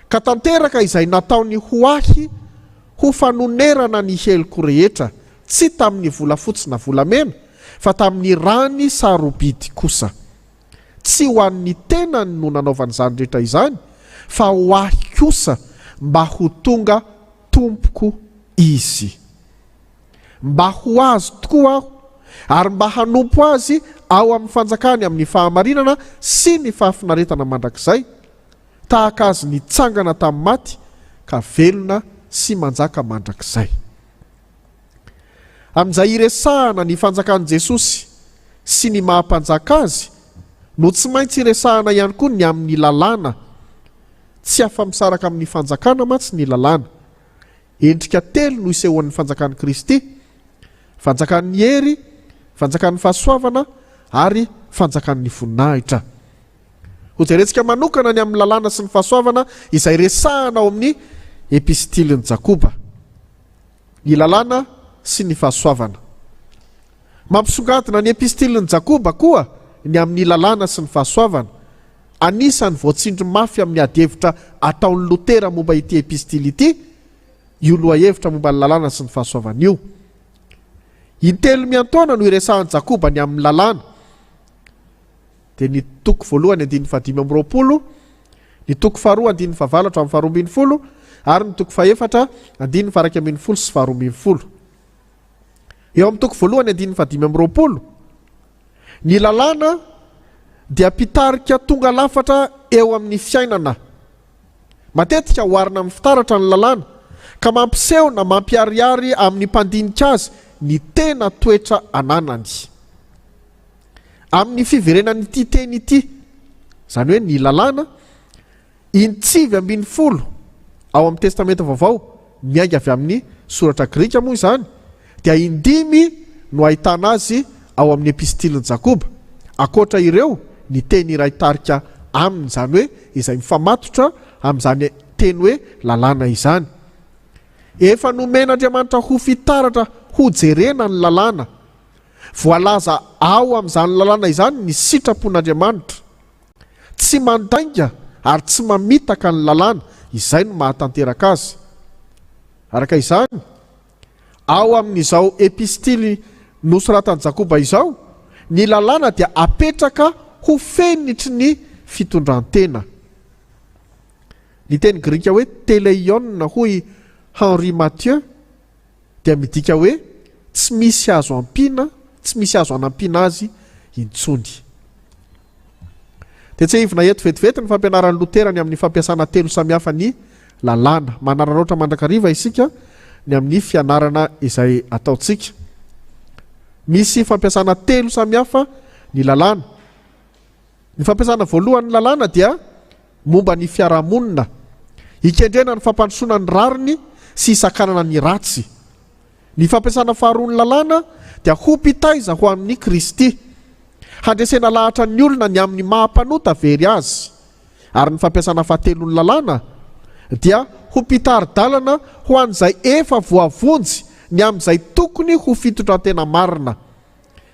ka tanteraka izay nataony ho ahy ho fanonerana ny heloko rehetra, tsy tamin'ny volafotsy na volamena, fa tamin'ny rany sarobidy kosa. Tsy ho an'ny tenany no nanaovany izany rehetra izany, fa ho ahy kosa, mba ho tonga tompoko izy. Mba ho azy tokoa aho, ary mba hanompo azy ao amin'ny fanjakany amin'ny fahamarinana sy ny fahafinaretana mandrakizay, tahaka azy nitsangana tamin'ny maty ka velona sy manjaka mandrakizay. Amin'izay iresahana ny fanjakan'i Jesosy sy ny maha mpanjaka azy no tsy maintsy iresahana ihany koa ny amin'ny lalàna. Tsy afa-misaraka amin'ny fanjakana mantsy ny lalàna. Endrika telo no isehoan'ny fanjakan'i Kristy, fanjakan'ny hery, fanjakan'ny fahasoavana ary fanjakan'ny voninahitra. Hojerentsika manokana ny amin'ny lalàna sy ny fahasoavana izay resahana ao amin'ny epistilin'i Jakoba. Ny lalàna sy ny fahasoavana. Mampisongadina ny epistilin'i Jakoba koa ny amin'ny lalàna sy ny fahasoavana. Anisan'ny voatsindry mafy amin'ny adihevitra ataon'i Lotera momba ity epistily ity io lohahevitra momba ny lalàna sy ny fahasoavana io. Intelo miantaona no iresahan'i Jakoba ny amin'ny lalàna. Dia ny toko voalohany andininy fahadimy amby roapolo, ny toko faharoa andininy fahavalo hatramin'ny faharoa ambin'ny folo ary ny toko fahefatra andininy faha-iraika ambin'ny folo sy faharoa ambin'ny folo. Eo amin'ny toko voalohany andininy fahadimy amby roapolo, ny lalàna dia mpitarika tonga lafatra eo amin'ny fiainana. Matetika oharina amin'ny fitaratra ny lalàna, ka mampiseho na mampiharihary amin'ny mpandinika azy ny tena toetra ananany. Amin'ny fiverenan'ity teny ity, izany hoe ny lalàna, in-19 ao amin'ny Testamenta Vaovao, miainga avy amin'ny soratra grika moa izany, dia indimy no ahitana azy ao amin'ny Epistilin'i Jakoba. Ankoatra ireo, ny teny iray tarika aminy, izany hoe izay mifamatotra amin'izany teny hoe lalàna izany. Efa nomen'Andriamanitra ho fitaratra hojerena ny lalàna. Voalaza ao amin'izany lalàna izany ny sitrapon'Andriamanitra. Tsy mandainga ary tsy mamitaka ny lalàna, izay no mahatanteraka azy. Araka izany, ao amin'izao epistily nosoratan'i Jakoba izao, ny lalàna dia apetraka ho fenitry ny fitondran-tena. Ny teny grika hoe teleion hoy Henri Mathieu dia midika hoe tsy misy azo ampiana, tsy misy azo anampiana azy intsony. Dia tsiahivina eto vetivety ny fampianaran'i Lotera ny amin'ny fampiasana telo samihafa ny lalàna. Manararaotra mandrakariva isika ny amin'ny fianarana izay ataontsika. Misy fampiasana telo samihafa ny lalàna. Ny fampiasana voalohany ny lalàna dia momba ny fiarahamonina, hikendrena ny fampandrosoana ny rariny sy hisakanana ny ratsy. Ny fampiasana faharoa ny lalàna dia ho mpitaiza ho amin'i Kristy, handresena lahatra ny olona ny amin'ny maha mpanota very azy. Ary ny fampiasana fahatelo ny lalàna dia ho mpitari-dalana ho an'izay efa voavonjy ny amin'izay tokony ho fitondran-tena marina.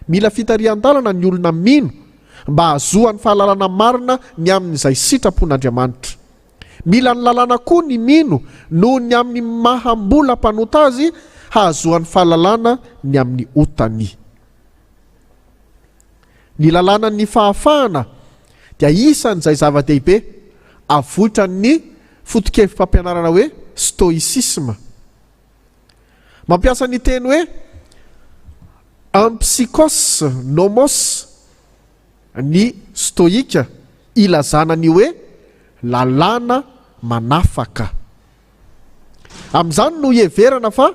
Mila fitarihan-dalana ny olona mino mba hahazoany fahalalana marina ny amin'izay sitrapon'Andriamanitra. Mila ny lalàna koa ny mino noho ny amin'ny maha mbola mpanota azy hahazoany fahalalana ny amin'ny otany. Ny lalànan'ny fahafahana dia isan'izay zava-dehibe avoitran'ny foto-kevi-pampianarana hoe stoïcisme. Mampiasa ny teny hoe ampsikos nomos ny Stoika ilazana ny hoe lalàna manafaka. Amin'izany no iheverana fa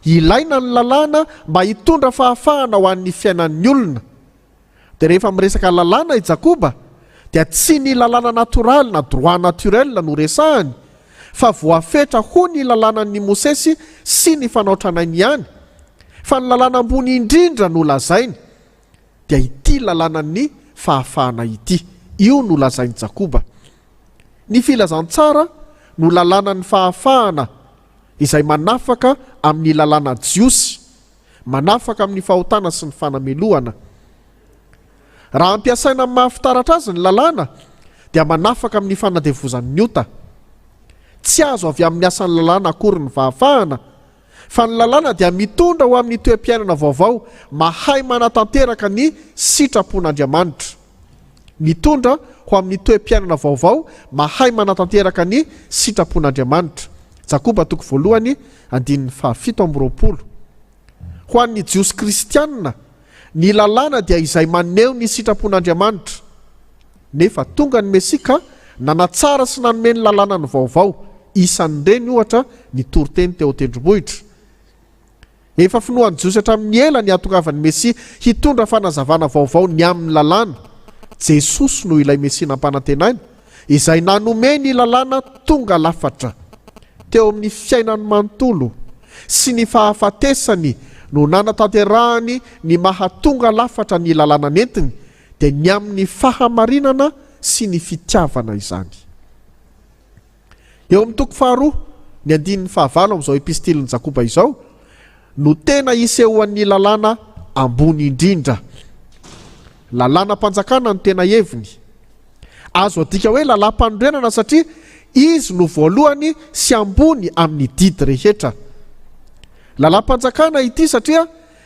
ilaina ny lalàna mba hitondra fahafahana ho an'ny fiainan'ny olona. Dia rehefa miresaka lalàna i Jakoba dia tsy ny lalàna natoraly na droit naturel no resahany fa voafetra ho ny lalànan'i Mosesy sy ny fanao tranainy ihany fa ny lalàna ambony indrindra no lazainy dia ity lalànan'ny fahafahana ity. Io no lazain'i Jakoba. Ny filazantsara no lalànan'ny fahafahana izay manafaka amin'ny lalàna jiosy Manafaka amin'ny fahotana sy ny fanamelohana. Raha ampiasaina amin'ny maha fitaratra azy ny lalàna dia manafaka amin'ny fanandevozan'ny ota. Tsy azo avy amin'ny asan'ny lalàna akory ny fahafahana, fa ny lalàna dia mitondra ho amin'ny toe-piainana vaovao mahay manatanteraka ny sitrapon'Andriamanitra. Mitondra ho amin'ny toe-piainana vaovao mahay manatanteraka ny sitrapon'Andriamanitra. Jakoba toko voalohany andininy faha 27. Ho an'ny Jiosy kristiana, ny lalàna dia izay maneho ny sitrapon'Andriamanitra. Nefa tonga ny Mesia ka nanatsara sy nanome ny lalànany vaovao, isan'ireny, ohatra, ny toriteny teo an-tendrombohitra. Efa finoan'ny Jiosy hatramin'ny ela ny hahatongavan'ny Mesia hitondra fanazavana vaovao ny amin'ny lalàna. Jesosy no ilay Mesia nampanantenaina, izay nanome ny lalàna tonga lafatra. Teo amin'ny fiainany manontolo sy ny fahafatesany no nanatanterahany ny maha tonga lafatra ny lalàna nentiny, dia ny amin'ny fahamarinana sy ny fitiavana izany. Eo amin'ny toko faharoa, ny andininy fahavalo amin'izao epistilin'i Jakoba izao no tena isehoan'ny lalàna ambony indrindra. Lalànam-panjakana no tena heviny. Azo adika hoe lalàm-panorenana satria izy no voalohany sy ambony amin'ny didy rehetra. Lalàm-panjakana ity satria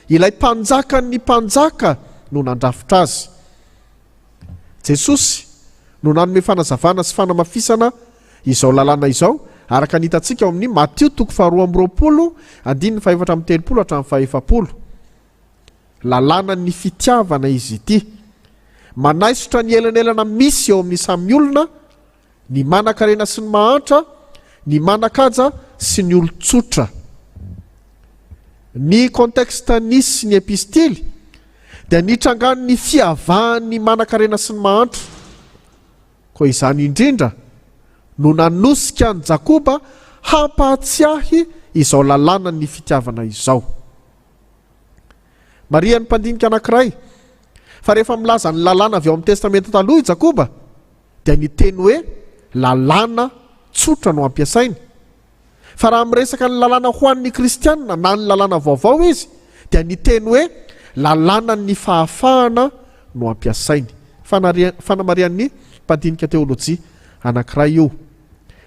ilay Mpanjakan'ny mpanjaka no nandrafitra azy. Jesosy no nanome fanazavana sy fanamafisana izao lalàna izao, araka ny hitantsika ao amin'ny Matio toko faharoa amby roapolo, andininy faha-34 hatramin'ny faha-40. Lalànan'ny fitiavana izy ity. Manaisotra ny elanelana misy eo amin'ny samy olona, ny manan-karena sy ny mahantra, ny manan-kaja sy ny olon-tsotra. Ny contexte nisy ny epistily dia nitrangan'ny fiavahan'ny manan-karena sy ny mahantra. Koa izany indrindra no nanosika an'i Jakoba hampahatsiahy izao lalànan'ny fitiavana izao. Marihan'ny mpandinika anankiray fa rehefa milaza ny lalàna avy ao amin'ny Testamenta Taloha i Jakoba dia ny teny hoe lalàna tsotra no ampiasainy. Fa raha miresaka ny lalàna ho an'ny kristiana na ny lalàna vaovao izy dia ny teny hoe lalànan'ny fahafahana no ampiasainy. Fanamarihan'ny mpandinika teolojia anankiray io.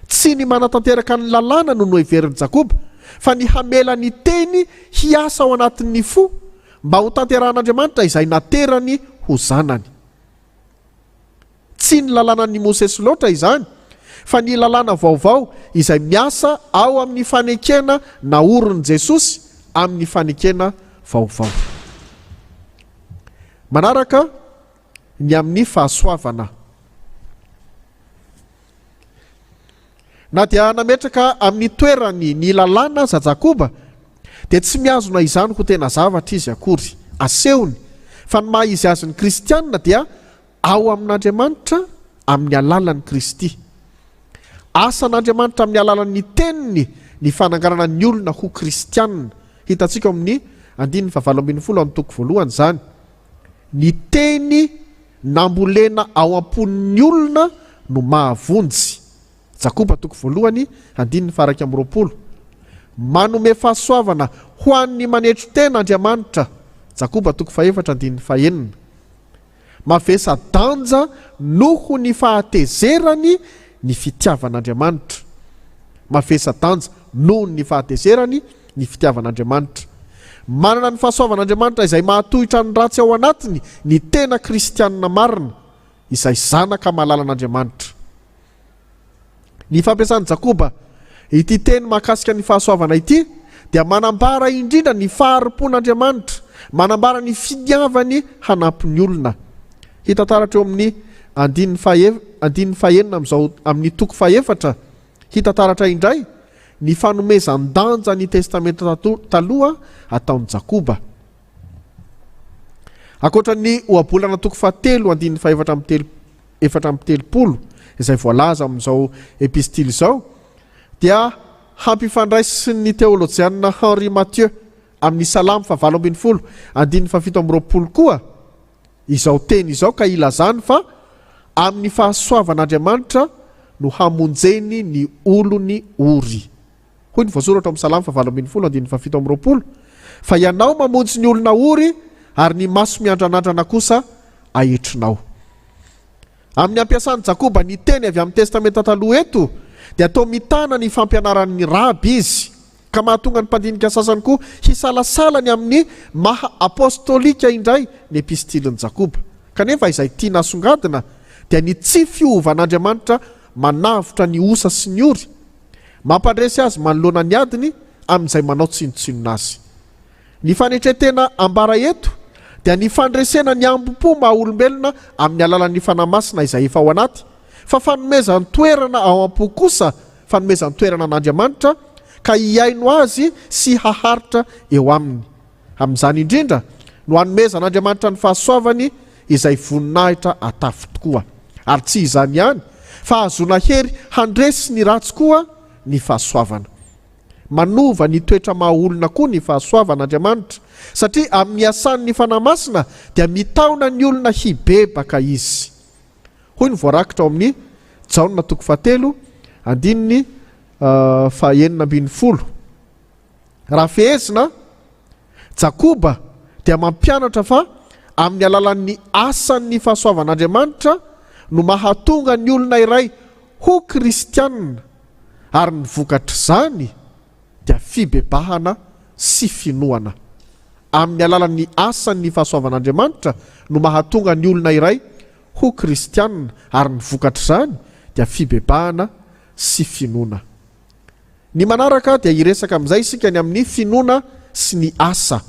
Tsy ny manatanteraka ny lalàna no noheverin'i Jakoba, fa ny hamela ny teny hiasa ao anatin'ny fo mba ho tanterahan'Andriamanitra izay naterany ho zanany. Tsy ny lalànan'i Mosesy loatra izany, fa ny lalàna vaovao izay miasa ao amin'ny fanekena naorin'i Jesosy amin'ny fanekena vaovao. Manaraka ny amin'ny fahasoavana. Na dia nametraka amin'ny toerany ny lalàna aza Jakoba, dia tsy mihazona izany ho tena zavatra izy akory. Asehony fa ny maha izy azy ny kristiana dia. ao amin'Andriamanitra amin'ny alalan'i Kristy. Asan'Andriamanitra amin'ny alalan'ny Teniny ny fananganana ny olona ho kristiana. Hitantsika ao amin'ny andininy fahavalo 18 amin'ny toko voalohany izany. Ny Teny nambolena ao am-pon'ny olona no mahavonjy. Jakoba toko voalohany andininy faha 21. Manome fahasoavana ho an'ny manetry tena Andriamanitra. Jakoba toko fahefatra andininy fahenina. Mavesa-danja noho ny fahatezerany ny fitiavan'Andriamanitra. Mavesa-danja noho ny fahatezerany ny fitiavan'Andriamanitra. Manana ny fahasoavan'Andriamanitra izay mahatohitra ny ratsy ao anatiny ny tena kristianina marina, izay zanaka malalan'Andriamanitra. Ny fampiasan'i Jakoba ity teny mahakasika ny fahasoavana ity dia manambara indrindra ny fahari-pon'Andriamanitra, manambara ny finiavany hanampy ny olona. Hita taratra eo amin'ny andininy faha andininy fahenina amin'izao amin'ny toko fahefatra, hita taratra indray ny fanomezan-danja ny Testamenta Taloha ataon'i Jakoba. Ankoatra ny ohabolana toko fahatelo andininy fahefatra amby telo 34 izay voalaza amin'izao epistily izao dia hampifandraisin'ny teolojianina Henri Mathieu amin'ny Salamo fahavalo 18 andininy faha-27 koa izao teny izao ka ilazany fa amin'ny fahasoavan'Andriamanitra no hamonjeny ny olony ory. Hoy ny voasoratra ao amin'ny Salamo fahavalo 18 andininy faha-27, Fa Ianao mamonjy ny olona ory, ary ny maso miandranandrana kosa aetrinao. Amin'ny ampiasan'i Jakoba ny teny avy amin'ny Testamenta Taloha eto, dia toa mitana ny fampianaran'ny Raby izy, ka mahatonga ny mpandinika sasany koa hisalasala ny amin'ny maha apostolika indray ny epistilin'i Jakoba. Kanefa izay tiana asongadina dia ny tsy fiovan'Andriamanitra manavotra ny osa sy ny ory, Mampandresy azy manoloana ny adiny amin'izay manao tsinontsinona azy. Ny fanetren-tena ambara eto dia ny fandresena ny hambom-po maha olombelona amin'ny alalan'ny Fanahy Masina izay efa ao anaty, fa fanomezan-toerana ao am-po kosa fanomezan-toerana an'Andriamanitra ka hihaino Azy sy haharitra eo aminy. Amin'izany indrindra no hanomezan'Andriamanitra ny fahasoavany izay voninahitra atafy tokoa. Ary tsy izany ihany, fa hahazoana hery handresy ny ratsy koa ny fahasoavana. Manova ny toetra maha olona koa ny fahasoavan'Andriamanitra, satria amin'ny iasan'ny Fanahy Masina dia mitaona ny olona hibebaka Izy. Hoy ny voarakitra ao amin'ny Jaona toko fahatelo andininy faha-16. Raha fehezina, Jakoba dia mampianatra fa amin'ny alalan'ny asan'ny fahasoavan'Andriamanitra no mahatonga ny olona iray ho kristiana, ary ny vokatr'izany dia fibebahana sy finoana. Amin'ny alalan'ny asan'ny fahasoavan'Andriamanitra no mahatonga ny olona iray ho kristiana, ary ny vokatr'izany dia fibebahana sy finoana. Ny manaraka dia hiresaka amin'izay isika ny amin'ny finoana sy ny asa.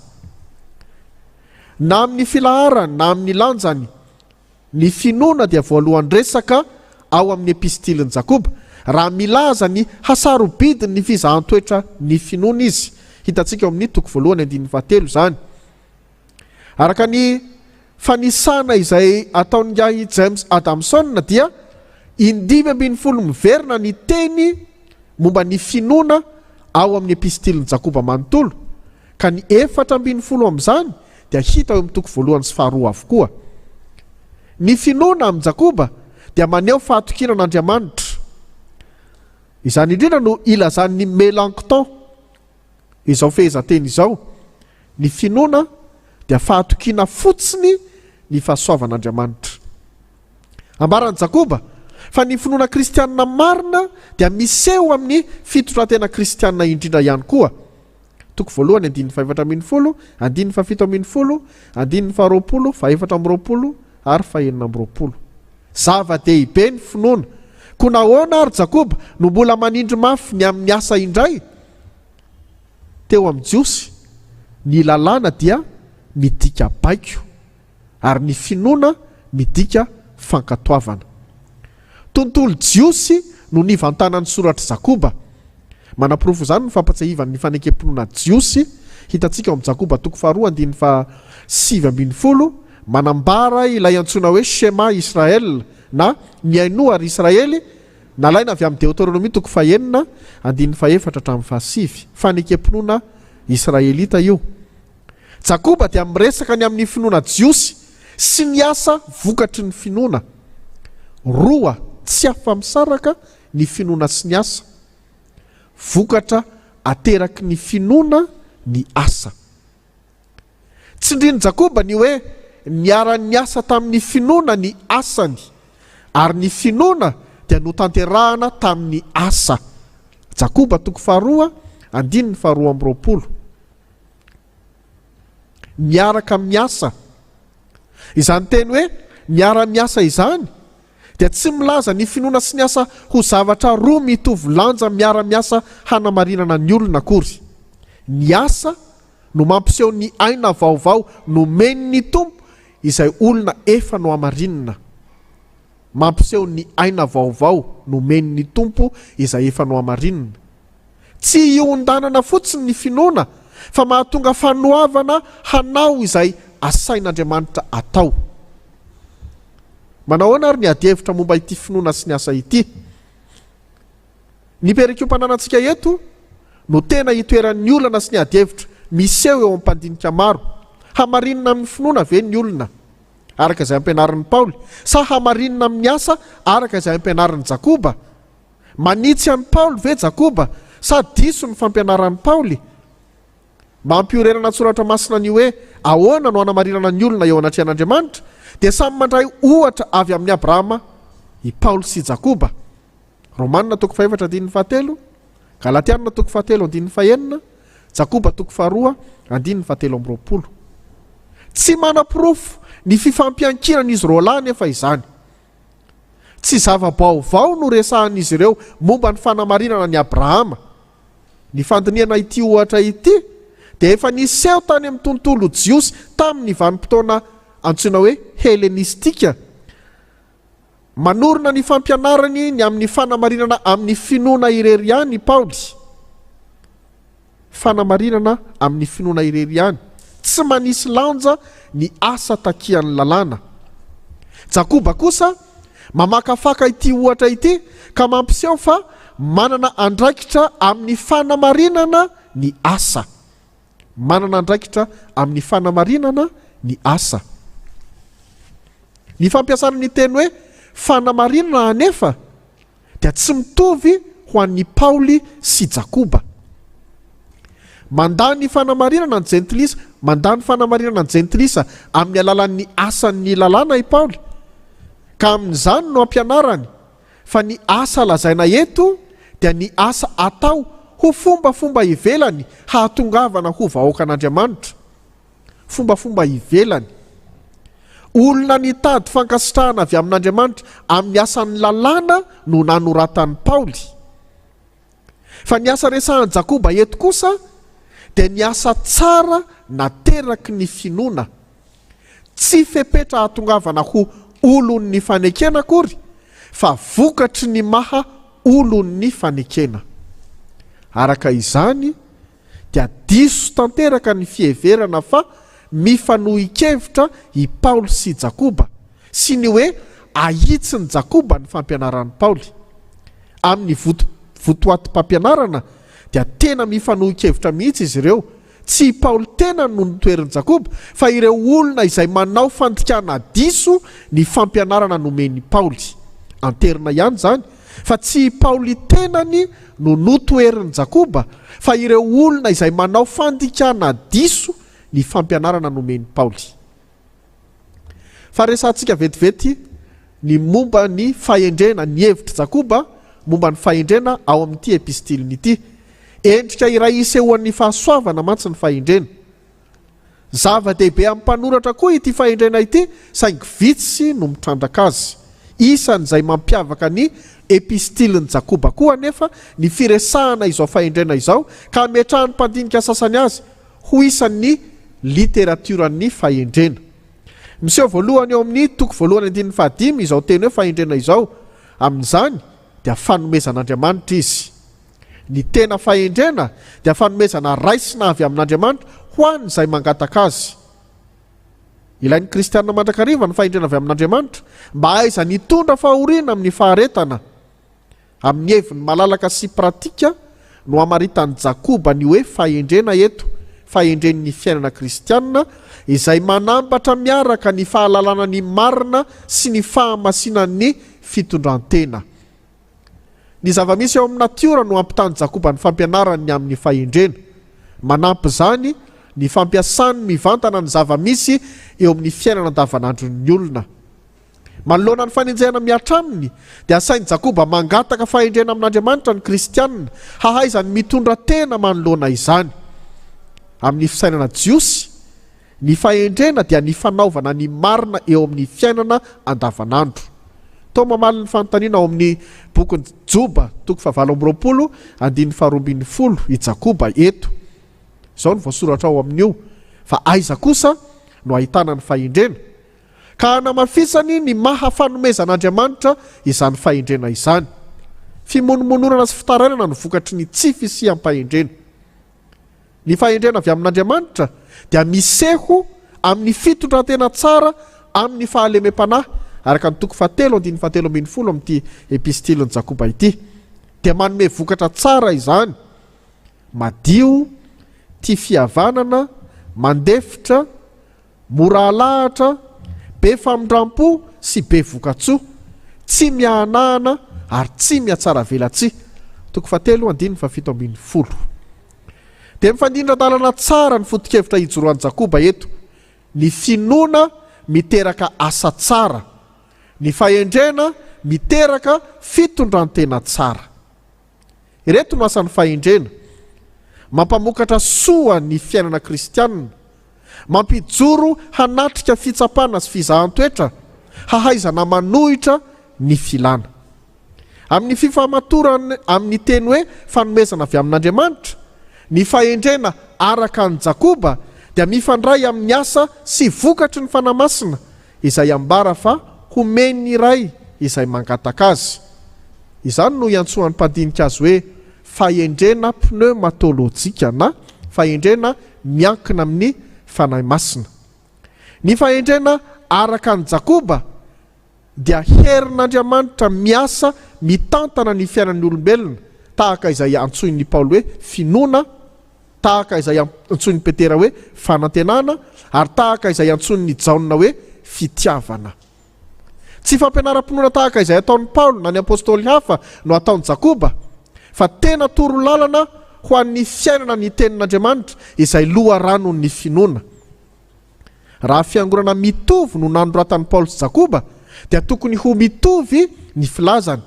Na amin'ny filaharany na amin'ny lanjany, ny finoana dia voalohan-dresaka ao amin'ny epistilin'i Jakoba, raha milaza ny hasarobidin'ny fizahan-toetra ny finoana izy. Hitantsika ao amin'ny toko voalohany andininy fahatelo izany. Araka ny fanisana izay ataon'ingahy James Adamson dia in-15 miverina ny teny momba ny finoana ao amin'ny epistilin'i Jakoba manontolo, ka ny 14 amin'izany dia hita eo amin'ny toko voalohany sy faharoa avokoa. Ny finoana amin'i Jakoba dia maneho fahatokiana an'Andriamanitra. Izany indrindra no ilazan'ny Melanchthon izao fehezanteny izao, Ny finoana dia fahatokiana fotsiny ny fahasoavan'Andriamanitra. Ambaran'i Jakoba fa ny finoana kristianina marina dia miseho amin'ny fitondran-tena kristianina indrindra ihany koa. Toko voalohany andininy faha-14, andininy faha-17, andininy faha-20, faha-24 ary faha-26. Zava-dehibe ny finoana. Koa nahoana ary Jakoba no mbola manindry mafy ny amin'ny asa indray? Teo amin'ny Jiosy, ny lalàna dia midika baiko, ary ny finoana midika fankatoavana. Tontolo jiosy no nivantanan'ny soratr'i Jakoba. Manaporofo izany ny fampatsiahivany ny fanekem-pinoana jiosy, hitantsika ao amin'ny Jakoba toko faharoa andininy faha 19. manambara ilay antsoina hoe Shema Israel na Mihainoa ry Israely, nalaina avy amin'ny Deoteronomia toko fahenina, andininy fahefatra hatramin'ny fahasivy. Fanekem-pinoana israelita io. Jakoba dia miresaka ny amin'ny finoana jiosy sy ny asa vokatry ny finoana. Roa tsy afa-misaraka ny finoana sy ny asa. Vokatra ateraky ny finoana ny asa. Tsindrin'i Jakoba ny hoe niara-niasa tamin'ny finoana ny asany, ary ny finoana dia notanterahana tamin'ny asa. Jakoba toko faharoa, andininy faharoa amby roapolo. Miaraka miasa. Izany teny hoe miara-miasa izany dia tsy milaza ny finoana sy ny asa ho zavatra roa mitovy lanja miara-miasa hanamarinana ny olona akory. Ny asa no mampiseho ny aina vaovao nomen'ny Tompo izay olona efa nohamarinina. Mampiseho ny aina vaovao nomen'ny Tompo izay efa nohamarinina. Tsy iondanana fotsiny ny finoana fa mahatonga fanoavana hanao izay asain'Andriamanitra atao. Manao ahoana ary ny adihevitra momba ity finoana sy ny asa ity? Ny perikopa ananantsika eto no tena itoeran'ny olana sy ny adihevitra miseho eo amin'ny mpandinika maro. Hamarinina amin'ny finoana ve ny olona, araka izay ampianarin'i Paoly, sa hamarinina amin'ny asa, araka izay ampianarin'i Jakoba? Manitsy an'i Paoly ve Jakoba, sa diso ny fampianaran'i Paoly? Mba hampiorenana an-tsoratra masina ny hoe ahoana no hanamarinana ny olona eo anatrehan'Andriamanitra, dia samy mandray ohatra avy amin'i Abrahama i Paoly sy Jakoba. Romana toko fahefatra andininy fahatelo, Galatiana toko fahatelo andininy fahenina, Jakoba toko faharoa andininy fahatelo amby roapolo. Tsy manaporofo ny fifampiankinan'izy roalahy anefa izany. Tsy zava-baovao no resahan'izy ireo momba ny fanamarinana an'i Abrahama. Ny fandinihana ity ohatra ity dia efa niseho tany amin'ny tontolo jiosy tamin'ny vanim-potoana antsoina hoe helenistika. Manorina ny fampianarany ny amin'ny fanamarinana amin'ny finoana irery ihany i Paoly. Fanamarinana amin'ny finoana irery ihany, tsy manisy lanja ny asa takian'ny lalàna. Jakoba kosa mamakafaka ity ohatra ity ka mampiseho fa manana andraikitra amin'ny fanamarinana ny asa. Manana andraikitra amin'ny fanamarinana ny asa. Ny fampiasana ny teny hoe fanamarinana anefa dia tsy mitovy ho an'i Paoly sy Jakoba. Mandà ny fanamarinana ny jentilisa, mandà ny fanamarinana ny jentilisa amin'ny alalan'ny asan'ny lalàna i Paoly, ka amin'izany no ampianarany fa ny asa lazaina eto dia ny asa atao ho fombafomba ivelany hahatongavana ho vahoakan'Andriamanitra. Fombafomba ivelany. Olona nitady fankasitrahana avy amin'Andriamanitra amin'ny asan'ny lalàna no nanoratan'i Paoly. Fa ny asa resahan'i Jakoba eto kosa dia ny asa tsara nateraky ny finoana. Tsy fepetra hahatongavana ho olon'ny fanekena akory fa vokatry ny maha olon'ny fanekena. Araka izany dia diso tanteraka ny fiheverana fa mifanohi-kevitra i Paoly sy Jakoba, sy ny hoe ahitsin'i Jakoba ny fampianaran'i Paoly. Amin'ny votoatim-pampianarana dia tena mifanohi-kevitra mihitsy izy ireo, tsy i Paoly tenany no notoherin'i Jakoba, fa ireo olona izay manao fandikana diso ny fampianarana nomen'i Paoly. Anterina ihany izany fa tsy i Paoly tenany no notoherin'i Jakoba, fa ireo olona izay manao fandikana diso ny fampianarana nomen'i Paoly. Fa resahantsika vetivety ny momba ny fahendrena, ny hevitr'i Jakoba momba ny fahendrena ao amin'ity epistiliny ity. Endrika iray isehoan'ny fahasoavana mantsy ny fahendrena. Zava-dehibe amin'ny mpanoratra koa ity fahendrena ity, saingy vitsy no mitrandraka azy. Isan'izay mampiavaka ny epistilin'i Jakoba koa anefa ny firesahana izao fahendrena izao, ka ametrahan'ny mpandinika sasany azy ho isan'ny literatioran'ny fahendrena. Miseho voalohany eo amin'ny toko voalohany andininy fahadimy izao teny hoe fahendrena izao. Amin'izany dia fanomezan'Andriamanitra izy. Ny tena fahendrena dia fanomezana raisina avy amin'Andriamanitra ho an'izay mangataka azy. Ilain'ny kristiana mandrakariva ny fahendrena avy amin'Andriamanitra mba hahaizany hitondra fahoriana amin'ny faharetana. Amin'ny heviny malalaka sy pratika no amaritan'i Jakoba ny hoe fahendrena eto, fahendren'ny fiainana kristiana, izay manambatra miaraka ny fahalalana ny marina sy ny fahamasinan'ny fitondran-tena. Ny zava-misy eo amin'ny natiora no ampitan'i Jakoba ny fampianarany ny amin'ny fahendrena. Manampy izany ny fampiasany mivantana ny zava-misy eo amin'ny fiainana andavanandron'ny olona. Manoloana ny fanenjehana mihatra aminy, dia asain'i Jakoba mangataka fahendrena amin'Andriamanitra ny Kristianina, hahaizany mitondra tena manoloana izany. Amin'ny fisainana jiosy, ny fahendrena dia ny fanaovana ny marina eo amin'ny fiainana andavanandro. Toa mamaly ny fanontaniana ao amin'ny bokin'i Joba, toko fahavalo amby 20, andininy faharoa ambin'ny folo, i Jakoba eto. Izao no voasoratra ao amin'io, Fa aiza kosa no ahitana ny fahendrena? Ka hanamafisany ny maha fanomezan'Andriamanitra izany fahendrena izany. Fimonomononana sy fitarainana no vokatry ny tsy fisiam-pahendrena. Ny fahendrena avy amin'Andriamanitra dia miseho amin'ny fitondran-tena tsara amin'ny fahalemem-panahy, araka ny toko fahatelo andininy fahatelo 13 amin'ity epistilin'i Jakoba ity. Dia manome vokatra tsara izany, madio, tia fihavanana, mandefitra, Mora alahatra, be famindram-po sy be voka-tsoa, tsy miahanahana ary tsy mihatsaravelatsihy. Toko fahatelo, andininy faha 17. Dia mifandrindran-dalana tsara ny foto-kevitra ijoroan'i Jakoba eto, ny finoana miteraka asa tsara, ny fahendrena miteraka fitondran-tena tsara. Ireto no asan'ny fahendrena, mampamokatra soa ny fiainana kristianina, mampijoro hanatrika fitsapana sy fizahan-toetra, hahaizana manohitra ny filana. Amin'ny fifamatorany amin'ny teny hoe fanomezana avy amin'Andriamanitra, ny fahendrena araka an'i Jakoba dia mifandray amin'ny asa sy vokatry ny Fanahy Masina izay ambara fa homen'ny Ray izay mangataka azy. Izany no iantsoan'ny mpandinika azy hoe fahendrena pneumatolojika na fahendrena miankina amin'ny Fanahy Masina. Ny fahendrena araka an'i Jakoba dia herin'Andriamanitra miasa mitantana ny fiainan'ny olombelona, tahaka izay antsoin'i Paoly hoe finoana, tahaka izay antsoin'i Petera hoe fanantenana, ary tahaka izay antsoin'i Jaona hoe fitiavana. Tsy fampianaram-pinoana tahaka izay ataon'i Paoly na ny apostoly hafa no ataon'i Jakoba, fa tena torolalana ho an'ny fiainana ny Tenin'Andriamanitra, izay loharanon'ny finoana. Raha fiangonana mitovy no nanoratan'i Paoly sy Jakoba, dia tokony ho mitovy ny filazany.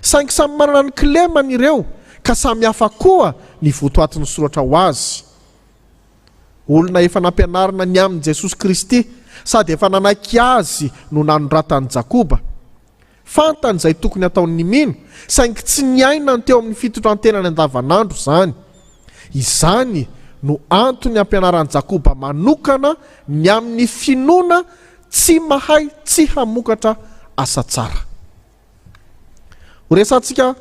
Saingy samy manana ny kilemany ireo ka samy hafa koa ny votoatin'ny soratra ho azy. Olona efa nampianarina ny amin'i Jesosy Kristy sady efa nanaiky Azy no nanoratan'i Jakoba. Fantany izay tokony hataon'ny mino, saingy tsy niainany teo amin'ny fitondran-tenany andavanandro izany. Izany no antony ampianaran'i Jakoba manokana ny amin'ny finoana tsy mahay tsy hamokatra asa tsara. Horesahantsika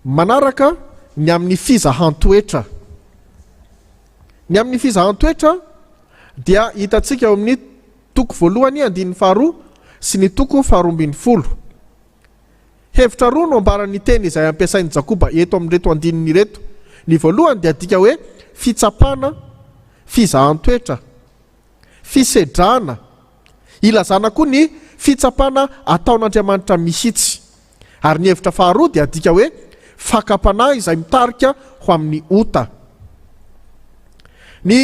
manaraka ny amin'ny fizahan-toetra. Ny amin'ny fizahan-toetra dia hitantsika eo amin'ny toko voalohany andininy faharoa sy ny toko faha 12. Hevitra roa no ambaran'ny teny izay ampiasain'i Jakoba eto amin'ireto andininy ireto. Ny voalohany dia adika hoe fitsapana, fizahan-toetra. Fisedrana. Ilazana koa ny fitsapana ataon'Andriamanitra mihitsy. Ary ny hevitra faharoa dia adika hoe fakam-panahy izay mitarika ho amin'ny ota. Ny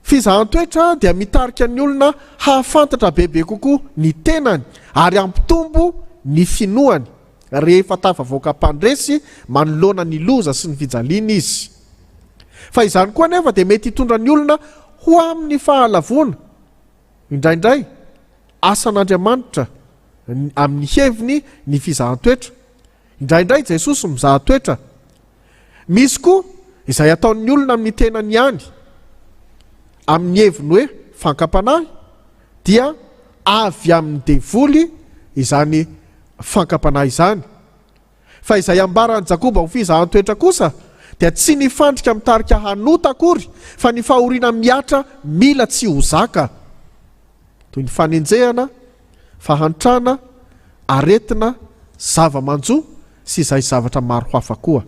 fizahan-toetra dia mitarika ny olona hahafantatra bebe kokoa ny tenany ary hampitombo ny finoany rehefa tafavoaka mpandresy manoloana ny loza sy ny fijaliana izy. Fa izany koa anefa dia mety hitondra ny olona ho amin'ny fahalavoana. Indraindray, asan'Andriamanitra amin'ny heviny ny fizahan-toetra. Indraindray Jesosy mizaha toetra. Misy koa izay ataon'ny olona amin'ny tenany ihany, amin'ny heviny hoe fankam-panahy, dia avy amin'ny devoly izany fankam-panahy izany. Fa izay ambaran'i Jakoba ho fizahan-toetra kosa dia tsy ny fandrika mitarika hanota akory fa ny fahoriana mihatra mila tsy ho zaka, toy ny fanenjehana, fahantrana, aretina, zava-manjo sy izay zavatra maro hafa koa.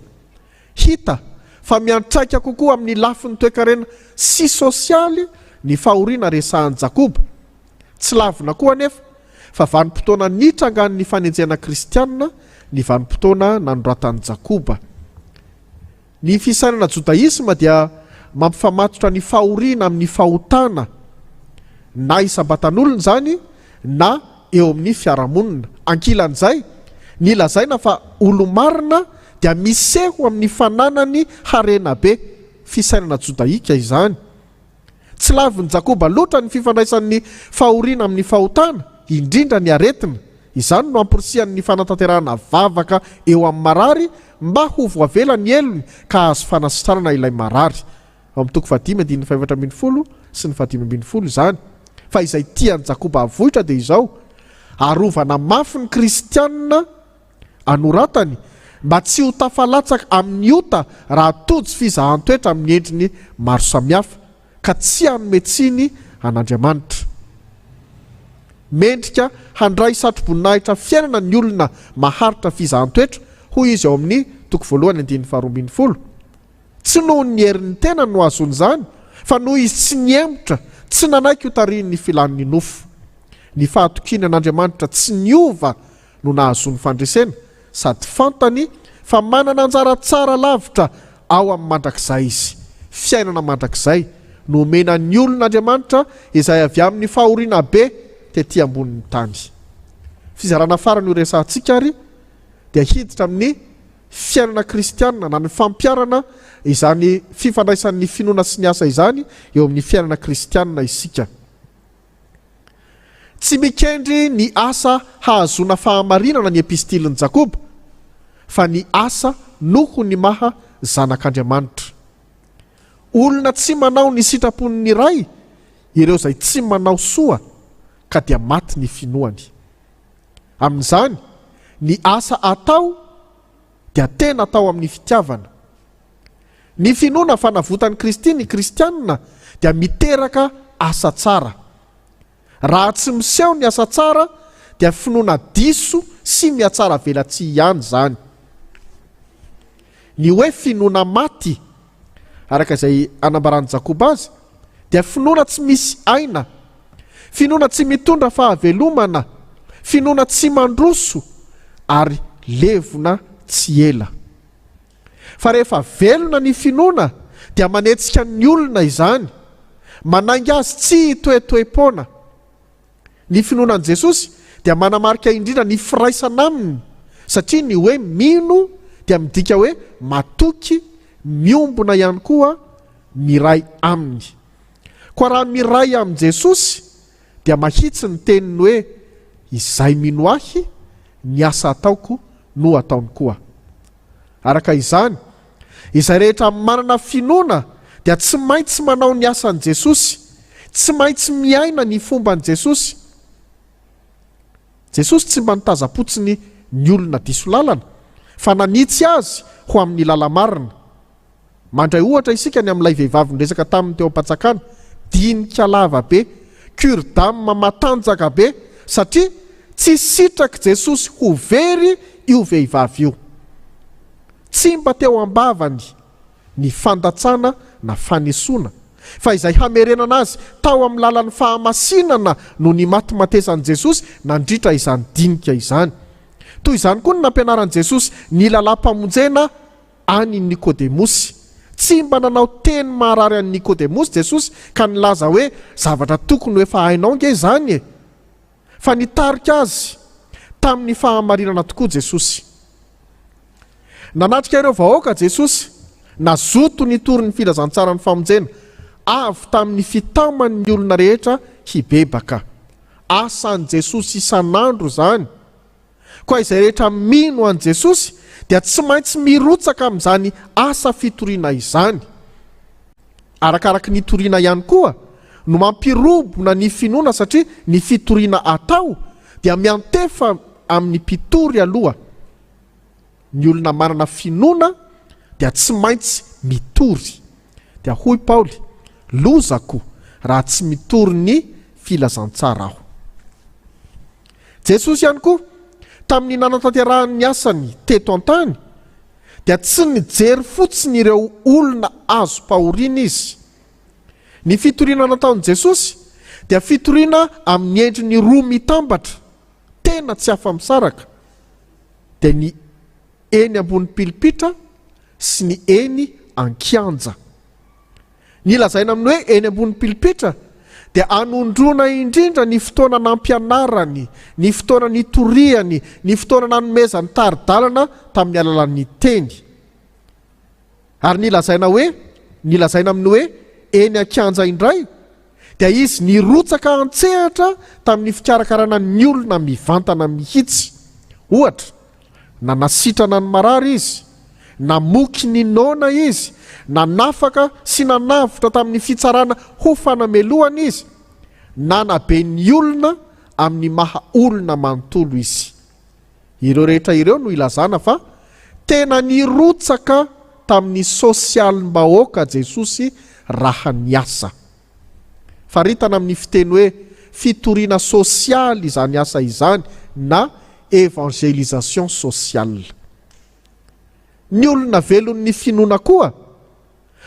Hita fa miantraika kokoa amin'ny lafiny toekarena sy sosialy ny fahoriana resahan'i Jakoba. Tsy lavina koa anefa fa vanim-potoana nitrangan'ny fanenjehana kristiana ny vanim-potoana nanoratan'i Jakoba. Ny fisainana jodaisma dia mampifamatotra ny fahoriana amin'ny fahotana, na isam-batan'olona izany na eo amin'ny fiarahamonina. Ankilan'izay, ny lazaina fa olo-marina dia miseho amin'ny fananany harena be, fisainana jodaika izany. Tsy lavin'i Jakoba loatra ny fifandraisan'ny fahoriana amin'ny fahotana, indrindra ny aretina. Izany no amporisihany ny fanatanterahana vavaka eo amin'ny marary mba ho voavela ny helony ka hahazo fanasitranana ilay marary. Ao amin'ny toko fahadimy andininy fahefatra ambin'ny folo sy ny fahadimy ambin'ny folo izany. Fa izay tian'i Jakoba havoitra dia izao, arovana mafy ny kristiana anoratany mba tsy ho tafalatsaka amin'ny ota raha tojo fizahan-toetra amin'ny endriny maro samihafa, ka tsy hanome tsiny an'Andriamanitra. Mendrika handray satroboninahitra fiainana ny olona maharitra fizahan-toetra, hoy izy ao amin'ny toko voalohany andininy faharoa ambin'ny folo. Tsy noho ny herin'ny tenany no ahazoany izany, fa noho izy tsy nihemotra, tsy nanaiky hotarihin'ny filan'ny nofo. Ny fahatokiany an'Andriamanitra tsy niova no nahazoany fandresena, sady fantany fa manana anjara tsara lavitra ao amin'ny mandrakizay izy. Fiainana mandrakizay no omena ny olon'Andriamanitra izay avy amin'ny fahoriana be tetỳ ambonin'ny tany. Fizarana farany horesahantsika àry dia hiditra amin'ny fiainana kristianina na ny fampiharana izany fifandraisan'ny finoana sy ny asa izany eo amin'ny fiainana kristianina isika. Tsy mikendry ny asa hahazoana fahamarinana ny epistilin'i Jakoba, fa ny asa noho ny maha zanak'Andriamanitra. Olona tsy manao ny sitrapon'ny Ray ireo izay tsy manao soa ka dia maty ny finoany. Amin'izany, ny asa atao dia tena atao amin'ny fitiavana. Ny finoana fanavotan'i Kristy ny kristiana dia miteraka asa tsara. Raha tsy miseho ny asa tsara dia finoana diso sy mihatsara velatsihy ihany izany. Ny hoe finoana maty, araka izay anambaran'i Jakoba azy, dia finoana tsy misy aina, finoana tsy mitondra fahavelomana, finoana tsy mandroso ary levona tsy ela. Fa rehefa velona ny finoana dia manetsika ny olona izany, manainga azy tsy hitoetoe-poana. Ny finoana an'i Jesosy dia manamarika indrindra ny firaisana aminy, satria ny hoe mino dia midika hoe matoky, miombona ihany koa, miray aminy. Koa raha miray amin'i Jesosy dia mahitsy ny teniny hoe, Izay mino Ahy, ny asa ataoko no ataony koa. Araka izany, izay rehetra manana finoana dia tsy maintsy manao ny asan'i Jesosy, tsy maintsy miaina ny fomban'i Jesosy. Jesosy tsy mba nitazam-potsiny ny olona diso lalana, fa nanitsy azy ho amin'ny lala-marina. Mandray ohatra isika ny amin'ilay vehivavy niresaka taminy teo am-pantsakana, dinika lava be, cure d'âme matanjaka be, satria tsy sitrak'i Jesosy ho very io vehivavy io. Tsy mba teo am-bavany ny fandatsana na fanesoana, fa izay hamerenana azy tao amin'ny lalan'ny fahamasinana no nimatimatesan'i Jesosy nandritra izany dinika izany. Toy izany koa ny nampianaran'i Jesosy ny lalam-pamonjena an' i Nikodemosy. Tsy mba nanao teny maharary an'i Nikodemosy Jesosy ka nilaza hoe, Zavatra tokony ho efa hainao ange izany e! Fa nitarika azy tamin'ny fahamarinana tokoa Jesosy. Nanatrika ireo vahoaka Jesosy, nazoto nitory ny filazantsaran'ny famonjena, avy tamin'ny fitaoman'ny olona rehetra hibebaka. Asan'i Jesosy isan'andro izany. Koa izay rehetra mino an'i Jesosy dia tsy maintsy mirotsaka amin'izany asa fitoriana izany. Arakaraky ny itoriana ihany koa no mampirobona ny finoana satria ny fitoriana atao dia miantefa amin'ny mpitory aloha. Ny olona manana finoana dia tsy maintsy mitory. Dia hoy Paoly, Lozako raha tsy mitory ny filazantsara aho. Jesosy ihany koa, tamin'ny nanatanterahany ny asany teto an-tany, dia tsy nijery fotsiny ireo olona azom-pahoriana izy. Ny fitoriana nataon'i Jesosy dia fitoriana amin'ny endriny roa mitambatra, tena tsy afa-misaraka, dia ny eny ambony pilipitra sy ny eny an-kianja. Ny lazaina amin'ny hoe eny ambony pilipitra dia anondroana indrindra ny fotoana nampianarany, ny fotoana nitoriany, ny fotoana nanomezany tari-dalana tamin'ny alalan'ny teny. Ary ny lazaina hoe ny lazaina amin'ny hoe eny an-kianja indray dia izy nirotsaka an-tsehatra tamin'ny fikarakarana ny olona mivantana mihitsy. Ohatra, nanasitrana ny marary izy, namoky ny noana izy, nanafaka sy nanavotra tamin'ny fitsarana ho fanamelohana izy, nanabe ny olona amin'ny maha olona manontolo izy. Ireo rehetra ireo no ilazana fa tena nirotsaka tamin'ny sosialim-bahoaka Jesosy raha niasa. Faritana amin'ny fiteny hoe fitoriana sosialy izany asa izany na évangélisation sociale. Ny olona velon'ny finoana koa,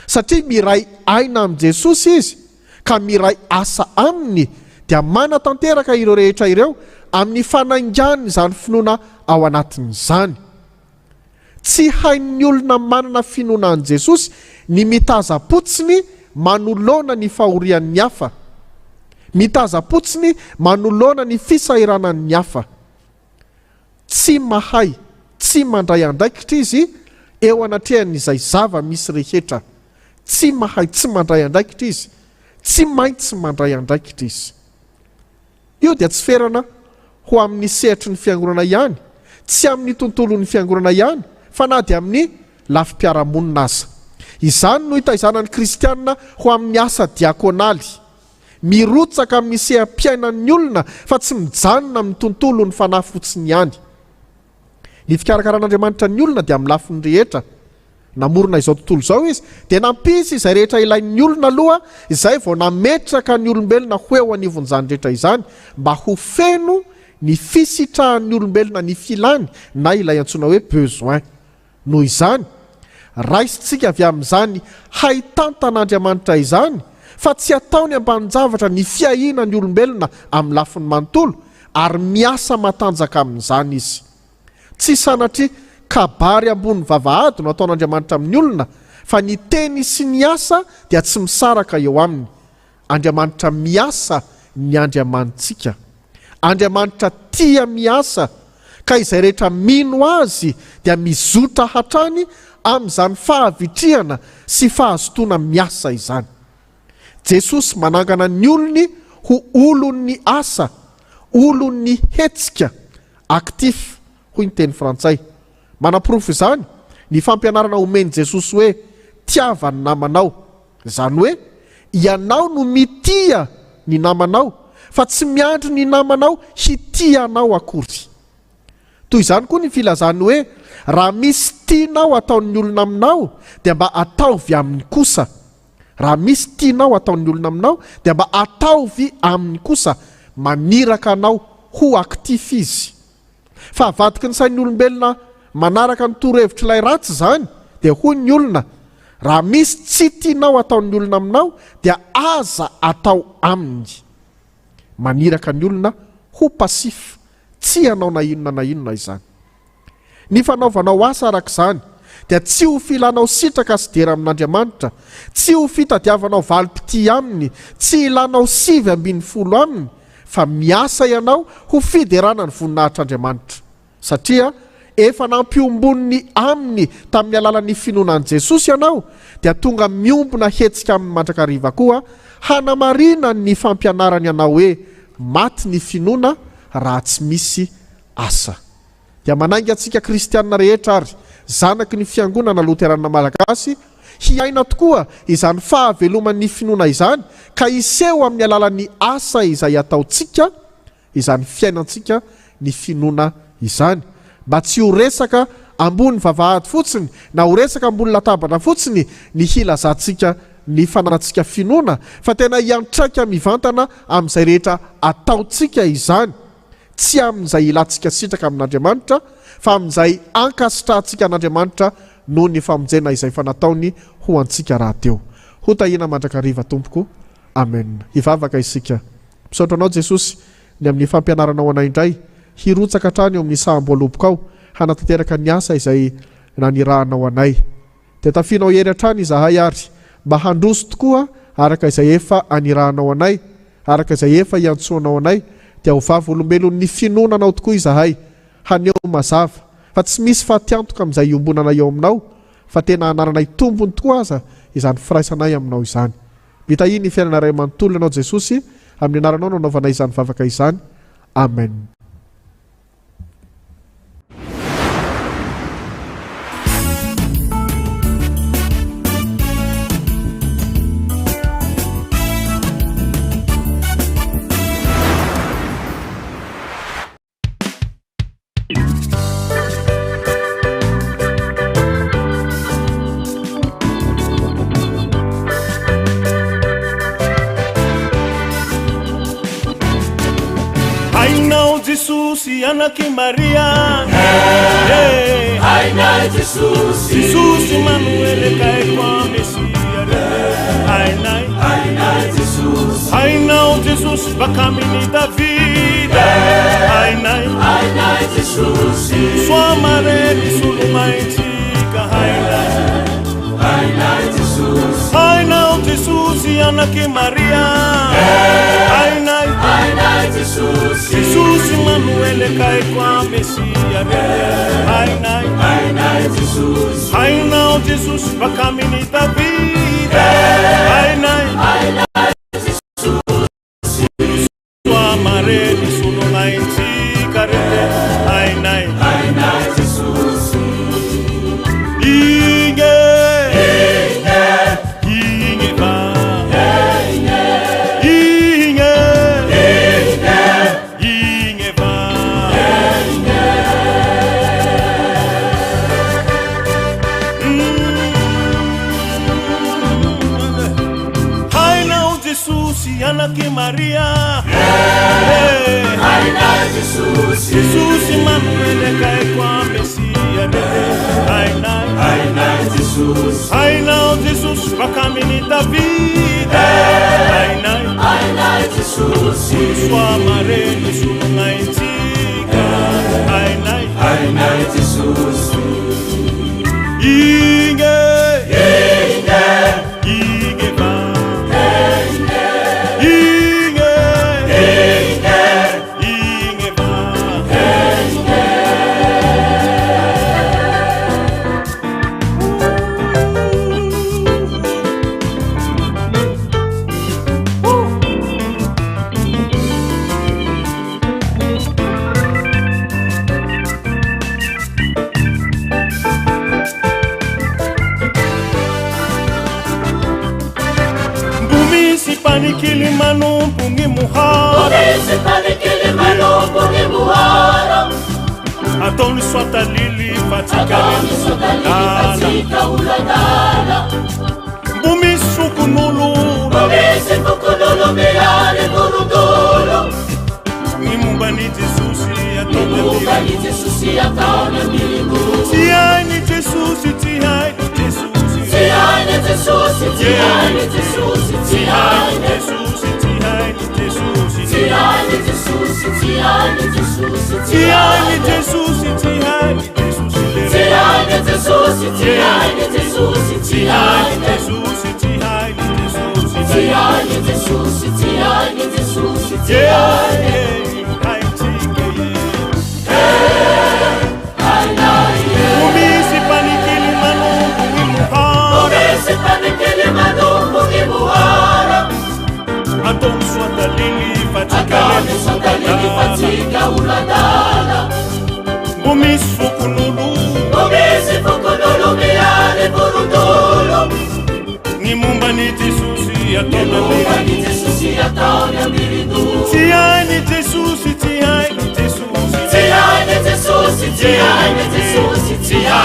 satria miray aina amin'i Jesosy izy ka miray asa aminy dia manatanteraka ireo rehetra ireo amin'ny fanaingany izany finoana ao anatiny izany. Tsy hain'ny olona manana finoana an'i Jesosy ny mitaza-potsiny manoloana ny fahorian'ny hafa, mitaza-potsiny manoloana ny fisahiranan'ny hafa. Tsy mahay tsy mandray andraikitra izy eo anatrehan'izay zava-misy rehetra. Tsy mahay tsy mandray andraikitra izy. Tsy maintsy mandray andraikitra izy. Io dia tsy ferana ho amin'ny sehatry ny fiangonana ihany, tsy amin'ny tontolon'ny fiangonana ihany, fa na dia amin'ny lafim-piarahamonina aza. Izany no itaizana ny kristiana ho amin'ny asa diakonaly. Mirotsaka amin'ny seha-piainan'ny olona fa tsy mijanona amin'ny tontolon'ny fanahy fotsiny ihany. Ny fikarakaran'Andriamanitra ny olona dia amin'ny lafiny rehetra. Namorona izao tontolo izao Izy, dia nampisy izay rehetra ilain'ny olona aloha, izay vao nametraka ny olombelona ho eo anivon'izany rehetra izany, mba ho feno ny fisitrahan'ny olombelona ny filany na ilay antsoina hoe besoin. Noho izany, raisintsika avy amin'izany haitantan'Andriamanitra izany fa tsy ataony ambanin-javatra ny fiahiana ny olombelona amin'ny lafiny manontolo ary miasa matanjaka amin'izany Izy. Tsy sanatria kabary ambony vavahady no ataon'Andriamanitra amin'ny olona fa ny teny sy ny asa dia tsy misaraka eo aminy. Andriamanitra miasa ny Andriamanitsika. Andriamanitra tia miasa ka izay rehetra mino Azy dia mizotra hatrany amin'izany fahavitrihana sy fahazotoana miasa izany. Jesosy manangana ny olony ho olon'ny asa, olon'ny hetsika, actif hoy ny teny frantsay. Manaporofo izany ny fampianarana omen'i Jesosy hoe tiava ny namanao. Izany hoe ianao no mitia ny namanao fa tsy miandry ny namanao hitia anao akory. Toy izany koa ny filazany hoe raha misy tianao ataon'ny olona aminao dia mba ataovy aminy kosa. Raha misy tianao ataon'ny olona aminao dia mba ataovy aminy kosa, maniraka anao ho actif izy. Fa avadiky ny sain'ny olombelona manaraka ny torohevitr'ilay ratsy izany dia hoy ny olona, raha misy tsy tianao ataon'ny olona aminao dia aza atao aminy. Maniraka ny olona ho passif, tsy hanao na inona na inona izany. Ny fanaovanao asa araka izany dia tsy ho filanao sitraka sy dera amin'Andriamanitra, tsy ho fitadiavanao valim-pitia aminy, tsy hilanao 19 aminy, fa miasa ianao ho fiderana ny voninahitr'Andriamanitra, satria efa nampiomboniny Aminy tamin'ny alalan'ny finoana an'i Jesosy ianao, dia tonga miombona hetsika Aminy mandrakariva koa, hanamarinany ny fampianarany anao hoe maty ny finoana raha tsy misy asa. Dia manainga antsika kristiana rehetra ary zanaky ny Fiangonana Loterana Malagasy hiaina tokoa izany fahaveloman'ny finoana izany ka hiseho amin'ny alalan'ny asa izay ataontsika izany fiainantsika ny finoana izany mba tsy ho resaka ambony vavahady fotsiny na ho resaka ambony latabatra fotsiny ny hilazantsika ny fananantsika finoana fa tena hiantraika mivantana amin'izay rehetra ataontsika izany, tsy amin'izay ilantsika sitraka amin'Andriamanitra fa amin'izay ankasitrahantsika an'Andriamanitra noho ny famonjena izay efa nataony ho antsika rahateo. Hotahiana mandrakariva Tompoko. Amen. Hivavaka isika. Misaotra Anao Jesosy ny amin'ny fampianaranao anay indray hirotsaka hatrany eo amin'ny saham-boalobokao hanatanteraka ny asa izay nanirahanao anay. Dia tafianao hery hatrany izahay ary mba handroso tokoa araka izay efa anirahanao anay, araka izay efa iantsoanao anay, dia ho vavolombelon'ny finoana Anao tokoa izahay, haneho mazava fa tsy misy fatiantoka amin'izay iombonanay eo Aminao fa tena anananay tombony tokoa aza izany firaisanay Aminao izany. Mitahia ny fiainana iray manontolo Ianao Jesosy, amin'ny anaranao no anaovanay izany vavaka izany. Amen. Hainao Jesosy anak'i Maria Hainay Jesosy Jesosy Manoele kay kwa Mesia Hainay Hainay Jesosy Hainao Jesosy bakamin'i Davida Hainay Hainay Jesosy Soa mare nisolomaintsika Hainay Hainay Jesosy Hainao Jesosy anak'i Maria Hainay Hainay Jesosy Jesosy Manoele kay kwa Mesia Hainay Hainay Jesosy Hainao Jesosy bakamin'i Davida Hainay Hainay Jesosy Soa mare nisolomaintsika Hainay Hainay Jesosy Inge Inge va Inge Inge va Hainao Jesosy anak'i Maria Hainay Jesosy Jesosy Manoele kay kwa Mesia Hainay Hainay Jesosy Hainao Jesosy bakamin'i Davida Hainay Hainay Jesosy Soa mare nisolomaintsika Hainay Hainay Jesosy Inge Inge va Inge Inge va Mbo misy mpanikily manompo gny mohara Misy mpanikily manompo gny mohara Ataony soatalily fa tsika Ataony soatalily fa tsika olo adala Mbo misy fokon'olo Mbo misy fokon'olo miary vorondolo Ny momba an'i Jesosy Ny ataony momba ambirindolo an'i Jesosy ataony ambirindolo Tsy hain'i Jesosy, tsy hain'i Jesosy Tsy hain'i Jesosy, tsy hain'i Jesosy, tsy Tsy hain'i hainy Jesosy, tsy hain'i Jesosy Tsy hain'i Jesosy, tsy hain'i Jesosy, Tsy tsy hain'i hainy Jesosy, tsy hain'i Jesosy Tsy hain'i Jesosy, tsy hain'i Jesosy, tsy Tsy hain'i hainy Jesosy, tsy hain'i Jesosy Tsy hain'i Jesosy, tsy hain'i Jesosy, tsy Yeah, hainy yeah, haintsika yeah. Hainay Mbo misy mpanikily manompo gny mohara Misy mpanikily manompo gny mohara Ataony soatalily fa tsika Ataony soatalily fa tsika olo adala Mbo misy fokon'olo Mbo misy fokon'olo miary vorondolo Ny momba an'i Jesosy Ny ataony momba ambirindolo an'i Jesosy ataony ambirindolo Tsy hain'i Jesosy, tsy hain'i Jesosy Tsy hain'i Jesosy, tsy hain'i Jesosy, tsy Tsy hain'i hainy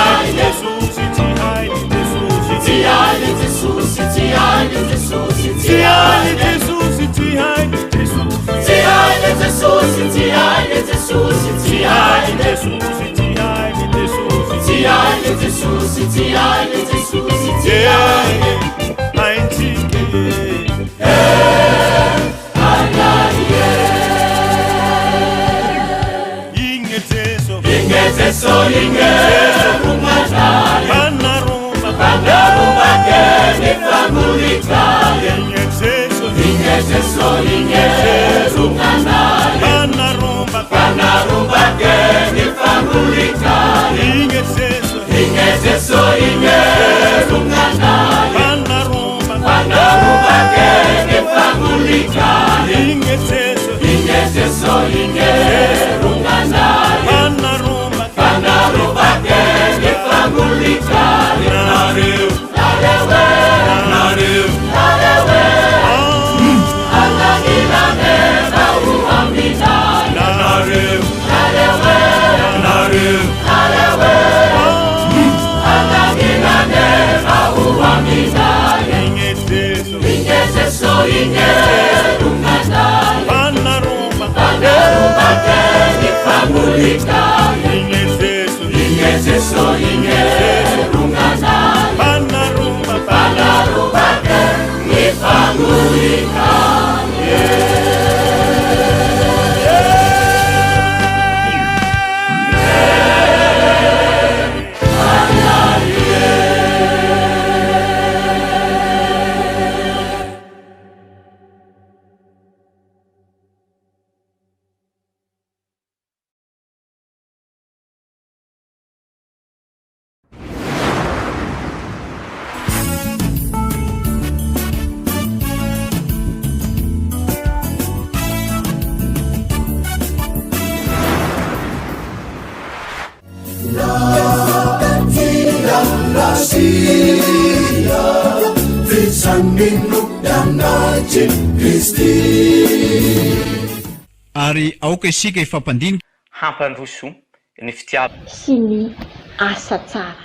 Ary aoka isika hifampandinika. Hampandroso ny fitiavana. Sy ny asa tsara.